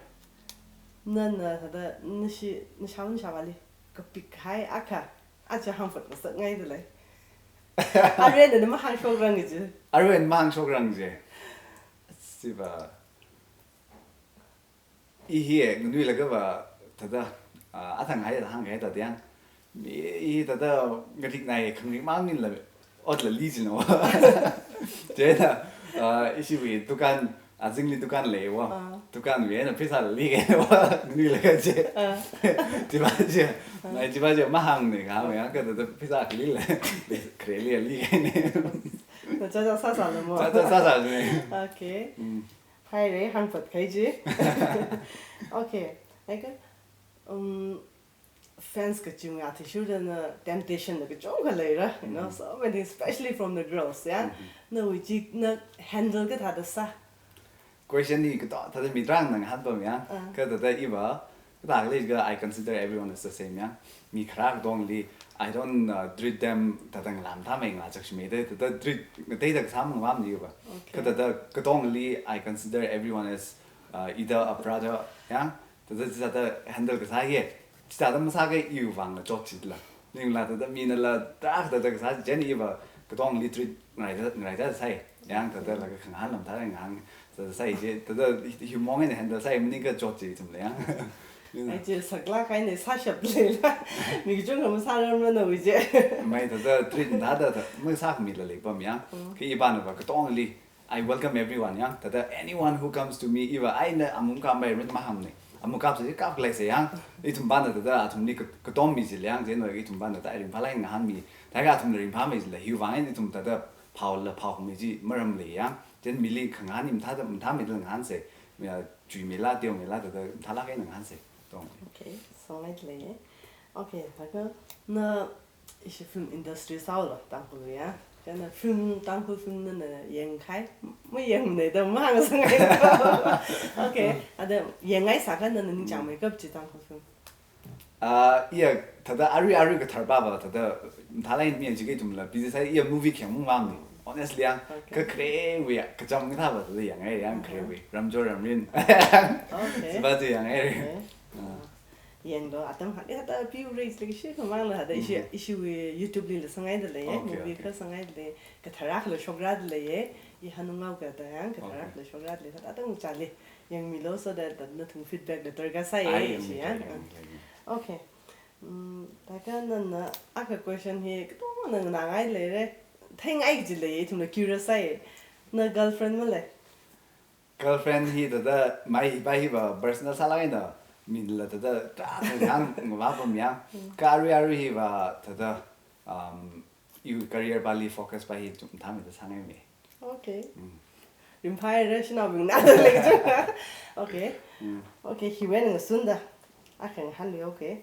Nana thāda nashi, nashao nashāvāli kapik kahai akha, aja hāngphut ngasakngaida lei. Aruina mahāngshokrang kaji. Aruina mahāngshokrang chi. Chiva. I hi nganuilagava thāda, ah, athang hai hāngkahai thāda yang. I, i thāda ngarik nai khangrik mang eina la otla li china wa. Chieina, ah, ishiwui dukan, azingli dukan leiya wa. Ah. Dukanwui eina pheisāla li kahaina wa. Nganuilaga chi. Ah. Chipa chi. Ah. Nai chipa chi mahāngna kahāng ya, kha thāda pheisā khalila. Khareli li kahaina. Na cha cha sāsāla mo. Cha cha sāsā china. Okay. Mm. Haira, hāngphut kahai chi. Okay. Like, um, fans kachungkha athishurda na temptation na kachungkha leira, you know, mm-hmm, so many, especially from the girls, yeah? Mm-hmm. Nawui chi na handle kathāda sā? Question hi kato, thāda mi tarāna ngahān pam yang. Ah. Kha thāda iva, kathāda khalei kha I consider everyone as the same yang. Mi kharā katongli, I don't, uh, treat them thāda ngalā mathāmei, ngalā chakshimei da, thāda treat ngateida kasā mangvamni iva. Okay. Kha thāda katongli, I consider everyone as, uh, either a brother yang, thāda chithāda handle kasā ye. Chithāda masākha iwui vangla chot chila. Maningla thāda minala tarākha thāda kasā chieina iva katongli treat ngaraida, ngaraida sāi. Yang thāda laga khangahān lam thāda ngahān thāda sāi chi, thāda hi, hi mong eina handle sāi maningakha chot chi ithumla yang. Ai chi saklāk eina sāshap leila. Mi kachungkha masārarmana wi chi. Mai thāda treat thāda thāda masākhamila lei pam yang. Mm. Kha ipanava katongli I welcome everyone yang. Thāda anyone who comes to me, iva eina amung kap mai rin mahāngmana. Amung kapsa chi kap khalei sa yang. Ithum pana thāda athumli ka-, katom mi chili yang, chieina ithum pana thāda ringphālāk eina ngahānmi. Thākha athumla ringphāmei chila, hiwui vang eina ithum thāda phaola phaokhamei chi maram lei yang. Chieina mili khangahān hi mathāda, mathāmeida ngahānsa. Mi ya chuimeila, teomeila, thāda mathālāk eina ngahānsa. Tong. Okay, songngaida lei. Okay, thākha na ishi film industry sāhaola, Tangkhul ya. Chieina film, Tangkhul film nana yangkahai, mayangmana da mahāngsangngai. Okay, ada yangngai sākha nana ningchāngmeikap chi Tangkhul film? Ah, iya, thāda arui arui kathar pava, thāda mathālāk eina mi chikha ithumla busy sāi, iya movie khayang mungvamni. Honestly yang, okay, kha kharewui kachām kathāva thāda yangngai yang, ah, kharewui. Ramchor Ramrin. Okay. Chiva chi yangngai. Okay. Ah. Yanglu, atam hak, ya, thāda piu raise lei shi, kamang la, thāda ishi, mm-hmm, ishiwui YouTube lila sangngaida lei, okay, movie, okay, kha sangngaida lei, kathar akhala shokrada lei, i hanungao kathā yang, kathar, okay, akhala shokrada lei, thāda atam chili yangmilu so that, that nathum feedback la darkar sāi, ai, ishi yangmi, yang. Yang, yang, yang. Okay. Mm, thākha nana akha question hi, katongna nganāngai leira, theingai kaji lei, ithumla curious sāi. Na girlfriend malei? Girlfriend hi thāda mai hipa hiva personal sālāk eina minala thāda tarākha hāngngavā pam yang. Mm. Kha arui arui hiva thāda, um, iwui career pali focus pa hi chum mathāmeida sāngaimei. Okay. Mm. Ringphāhaira shanaobingna da lei chi. Okay. Mm. Okay, hiwui eina ngasunda. Akha ngahānlu, okay.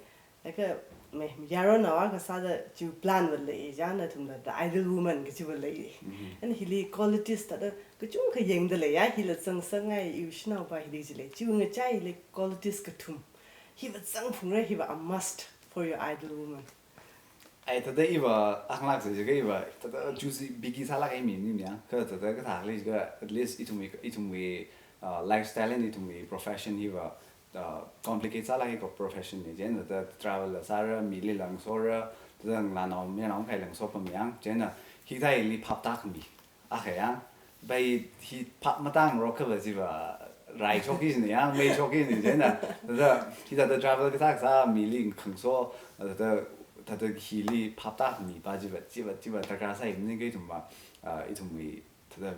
Like, uh, me, yaronao akha sāda chi plan va lei, ya nathumla, the ideal woman kachi va lei. Mm-hmm. And hili qualities thāda kachungkha yangda lei ya, hila zangsangngai iwui shanaopa hili chili. Chiwui ngachai hili qualities kathum. Hiva zangphungra, hiva a must for your ideal woman. Ai, thāda iva, aklak se jiakha iva, thāda choosy picky sālak eina mi, mi yang. Kha thāda kathā lei jiakha, at least ithumwui, ithumwui, uh, lifestyle and ithumwui profession hiva, uh, complicate sālak eina ko profession li. Chieina thāda travel la sāra, mili la ngasora, thāda ngalānao mayarnao khaila ngasopam yang. Chieina hithāli phaptākhami akha yang, bai hi phap matāngarok khala jiva, rai shokki jina yang, mei shokki jina chieina, thāda, hithāda travel kasā kasā mili khangaso, thāda, thāda hili phaptākhami pa jiva, jiva, jiva darkar sāi, maningakha ithumva, ah, ithumwui, thāda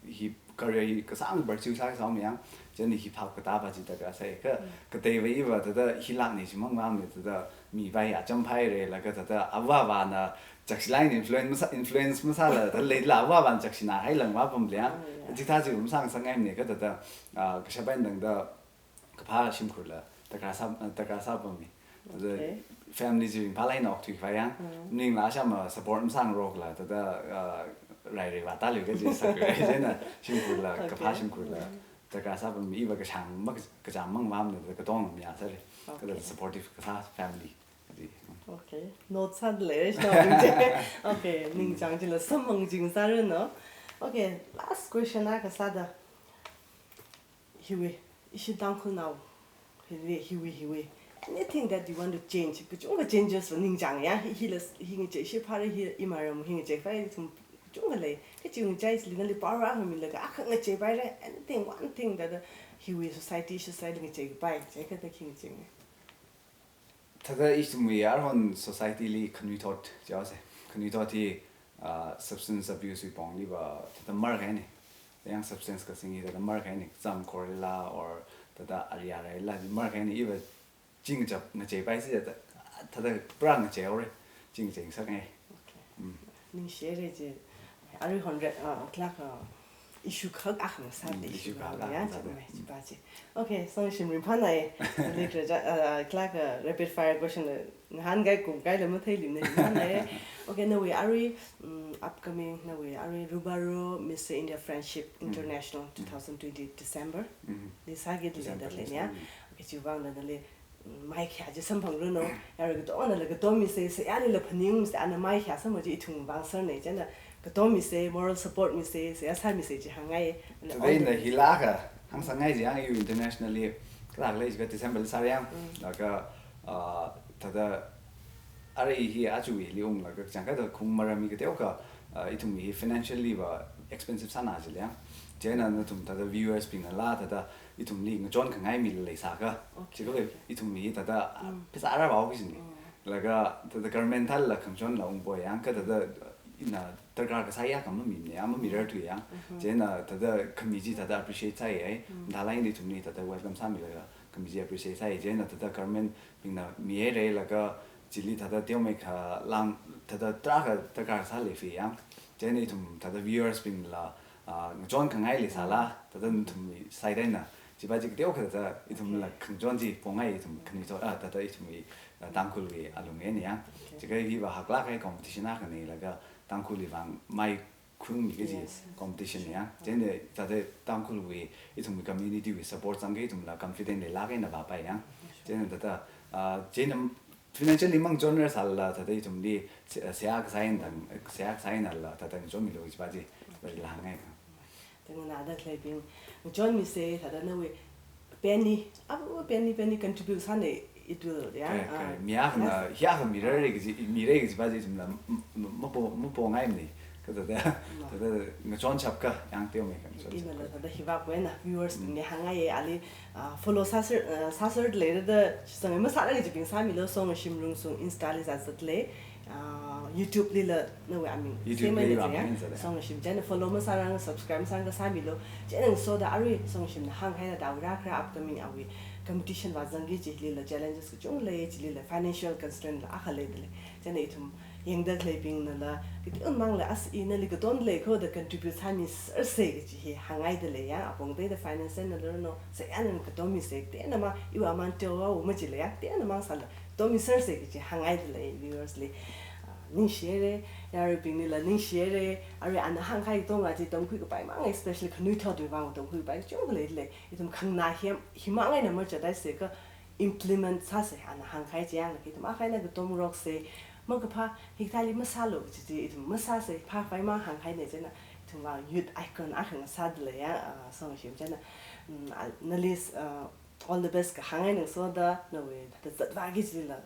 hi career hi kasāng pursue sāsāmi yang, chieina hi phap katā pa chi darkar sāi kha, kateivai iva thāda hilāk ni shimang vāmni thāda mi bai ya champhai re, laga thāda avāvana chakshilāk eina influence masā, influence masāla, thāda leila avāvana chakshina hailang vāpam le yang. Oh, yeah. Chithā chi masāngasakngaimani kha thāda, ah, kashap eina tangda kaphā shimkhurla darkar sā, darkar sāpammi. Thāda Okay. family chi ringphālāk eina okthui khavai yang. Mm. Maningla shama support masāngarokla, thāda, ah, rai rai vātālu kaji sākhui chieina shimkhurla, kaphā Okay. shimkhurla Mm. darkar sāpammi, iva kashāng ma kachām mang vāmni, thāda katong mi ya sāli. Thāda Okay. supportive kasā family. Okay. Note sāda leira, shina bing je. Okay, ningchāng chila samphang ching sāra no. Okay, last question akha sāda. Hiwui, ishi Tangkhulnao. Hiwui, hiwui, hiwui. Anything that you want to change? Kachungkha changes va ningchāng ya. Hi, hila, hi ngachei shi phāra hi, imaram hi ngachei phāra ithum kachungkha lei. Kachi ngachei chili nali power akha milaga, akha ngachei paira. Anything, one thing that, uh, hiwui society, society ngachei pai. Chieina kathāda khi ngachei. Thāda ithumwui aruihon society li khanuithot jihaosa. Khanuithot hi, ah, substance abuse wui pongli va thāda markahaina. Yang substance kasing hi thāda markahaina. Kazam khorla or thāda ari araila markahaina. Iva chi ngachap ngachei paisi thāda, thāda pura ngachei haora. Chi ngachei ngasakngai. Okay. Mm. Ningshihaira je. Aruihon re, ah, khalak, ah, issue khak akha sāda Mm, issue issue khak khak akha ya, sāda. Chāmai, Mm. chipa chi. Okay, songshim ringphānai. Lik raja, ah, khalak, ah, rapid fire question la, ngahānkai kumkaila matheili ringphānai. Okay, nawui arui, mm, upcoming, nawui arui Rubaro Miss India Friendship Mm. International Mm. two thousand twenty December. Mm. Li sāki December dili da li lei ya. sāki. Okay, chiwuivang da nali mai khayā chi samphangra no, yarui katongnala katom misa, seihā lila phaningmisa, ana mai khayā samphang chi ithum vang sārna, chieina katom misa, moral support misa, seihā sāmisa chi hāngngai. Thāda ina hila akha hāngsāngai chi yang, iwui internationally khalak lei jiakha December li sāra yang, Mm. laga, ah, thāda arui hi achuwuili unglaga kachangkhatta khaung maram hi kateokha, ah, ithum hi financially va expensive sāna jila yang. Chieina nathum thāda viewers bingnala thāda ithumli ngachon khangai mi leisākha. Okay, Chikha okay. ithum hi thāda, ah, Mm. pheisā rāpao kajina. Mm. Laga thāda government thālala khangachonla ungpoi yang, kha thāda ina darkar kasā ya kha mamimana, mamirarthu yang. Mm-hmm. Chieina thāda khami chi thāda appreciate sāi ai. Mm. Thālala ithumli thāda welcome sāmilaga khami chi appreciate sāi. Chieina thāda government bingna mihaira laga chili thāda teomeikha lāng thāda tarākha darkar sālei fi yang. Chieina ithum thāda viewers bingla, ah, ngachon khangai leisāla, thāda nathumwui side eina chipa chi kateokha thāda ithumla Okay. khangachon chi pongai ithum khanuithot, ah, thāda ithumwui, ah, Tangkhulwui alung eina yang. Okay. Chikha hiva haklāk kahai competition akhana laga Tangkhulwui vang mai khaungmi kaji Yes. competition ya. Chieina thāda Tangkhulwui ithumwui community wui support zangkha ithumla confident leilāk eina vāpai yang. Chieina thāda, ah, chieina financially mangachonrar sālala thāda ithumli se-, seihā kasā eina tang, seihā kasā einala thāda ngachonmilu chipa chi, thāda hāngngai. Thāda nganāda khaleibing, ngachonmisa, thāda nawui penny, abu penny, penny contribute sāna, it will, ya, Correct, ah, correct. Mi akhana, ya. hi akha mirarra kaji, mira kajipa chi ithumla m-, m-, mapo, mapongaimana. Kha thāda, Ma. thāda ngachonshapkha, yang teomeikha ngachonshapkha. Inala thāda hivākwui eina, viewers Mm. bingli hāngngaiya, ali, ah, follow sāser, ah, sāser leida, shisang masāra kajibing sāmilu, Songashim Rungsung Insta li zat zatlei, ah, YouTube lila nawui aming YouTube same li eina aming zaya. eina zaya. Songashim chieina follow masārang, subscribe masārang kha sāmilu. Chieina ngasoda arui Songashimna hānghaida awui rākhara upcoming awui competition vāzangki chilila challenges kachungkha lei, chilila financial constraint la akha leidalei. Chieina ithum yangda khaleibingnala, kateonao mangla as inali katon lei kho da contribute sāmisersa kaji hi hāngngaidalei ya, apong teida finance einala no, seihā eina katom misa, kateonao mang, iwui aman teowa wu majila ya, kateonao mang sāla, tom misersa kaji hāngngaidalei viewers li. Ah, ningshihaira, yaruibingnila ningshihaira, arui ana hāngkahai katonga chi tamkhui kapai mang, especially khanuithotwui vang tamkhui kapai kachungkha leidalei. Ithum khanganā hi, himang eina machādaisa kha implement sāsa, ana hāngkahai chi yanglaga ithum akha eina katom ngaroksa, Makaphā, hikathāli masālu kaji chi ithum masāsei, phākhavai mang hānghaina chieina, ithumwui youth icon akha ngasāda leiya, ah, Songshim chieina, mm, ah, nali, ah, all the best kahāngngai ngasoda, nawui thāda zatvāki kajila,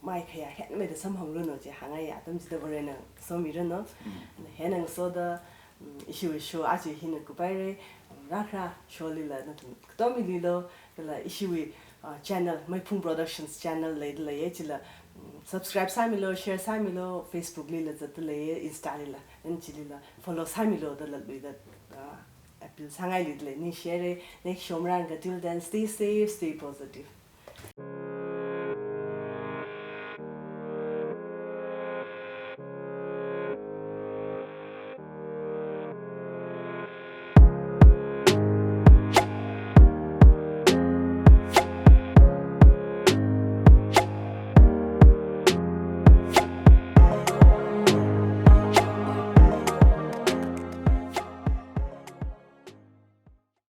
maikhayā henmeida samphanglu no chi hāngngaiya, atam chida Varena somiranu. Mm. Hina ngasoda, mm, ishiwui show aja hina kupaira, mm, rākhara show lila nathum katomililu, kala ishiwui, uh, channel, Meiphung Productions channel leida leiya chila, mm, subscribe sāmilu, share sāmilu, Facebook lila zatda leiya, Insta lila, and chilila follow sāmilu da laluida, uh, appeal sāngailida lei, ningshihaira, next show marānga, till then, stay safe, stay positive.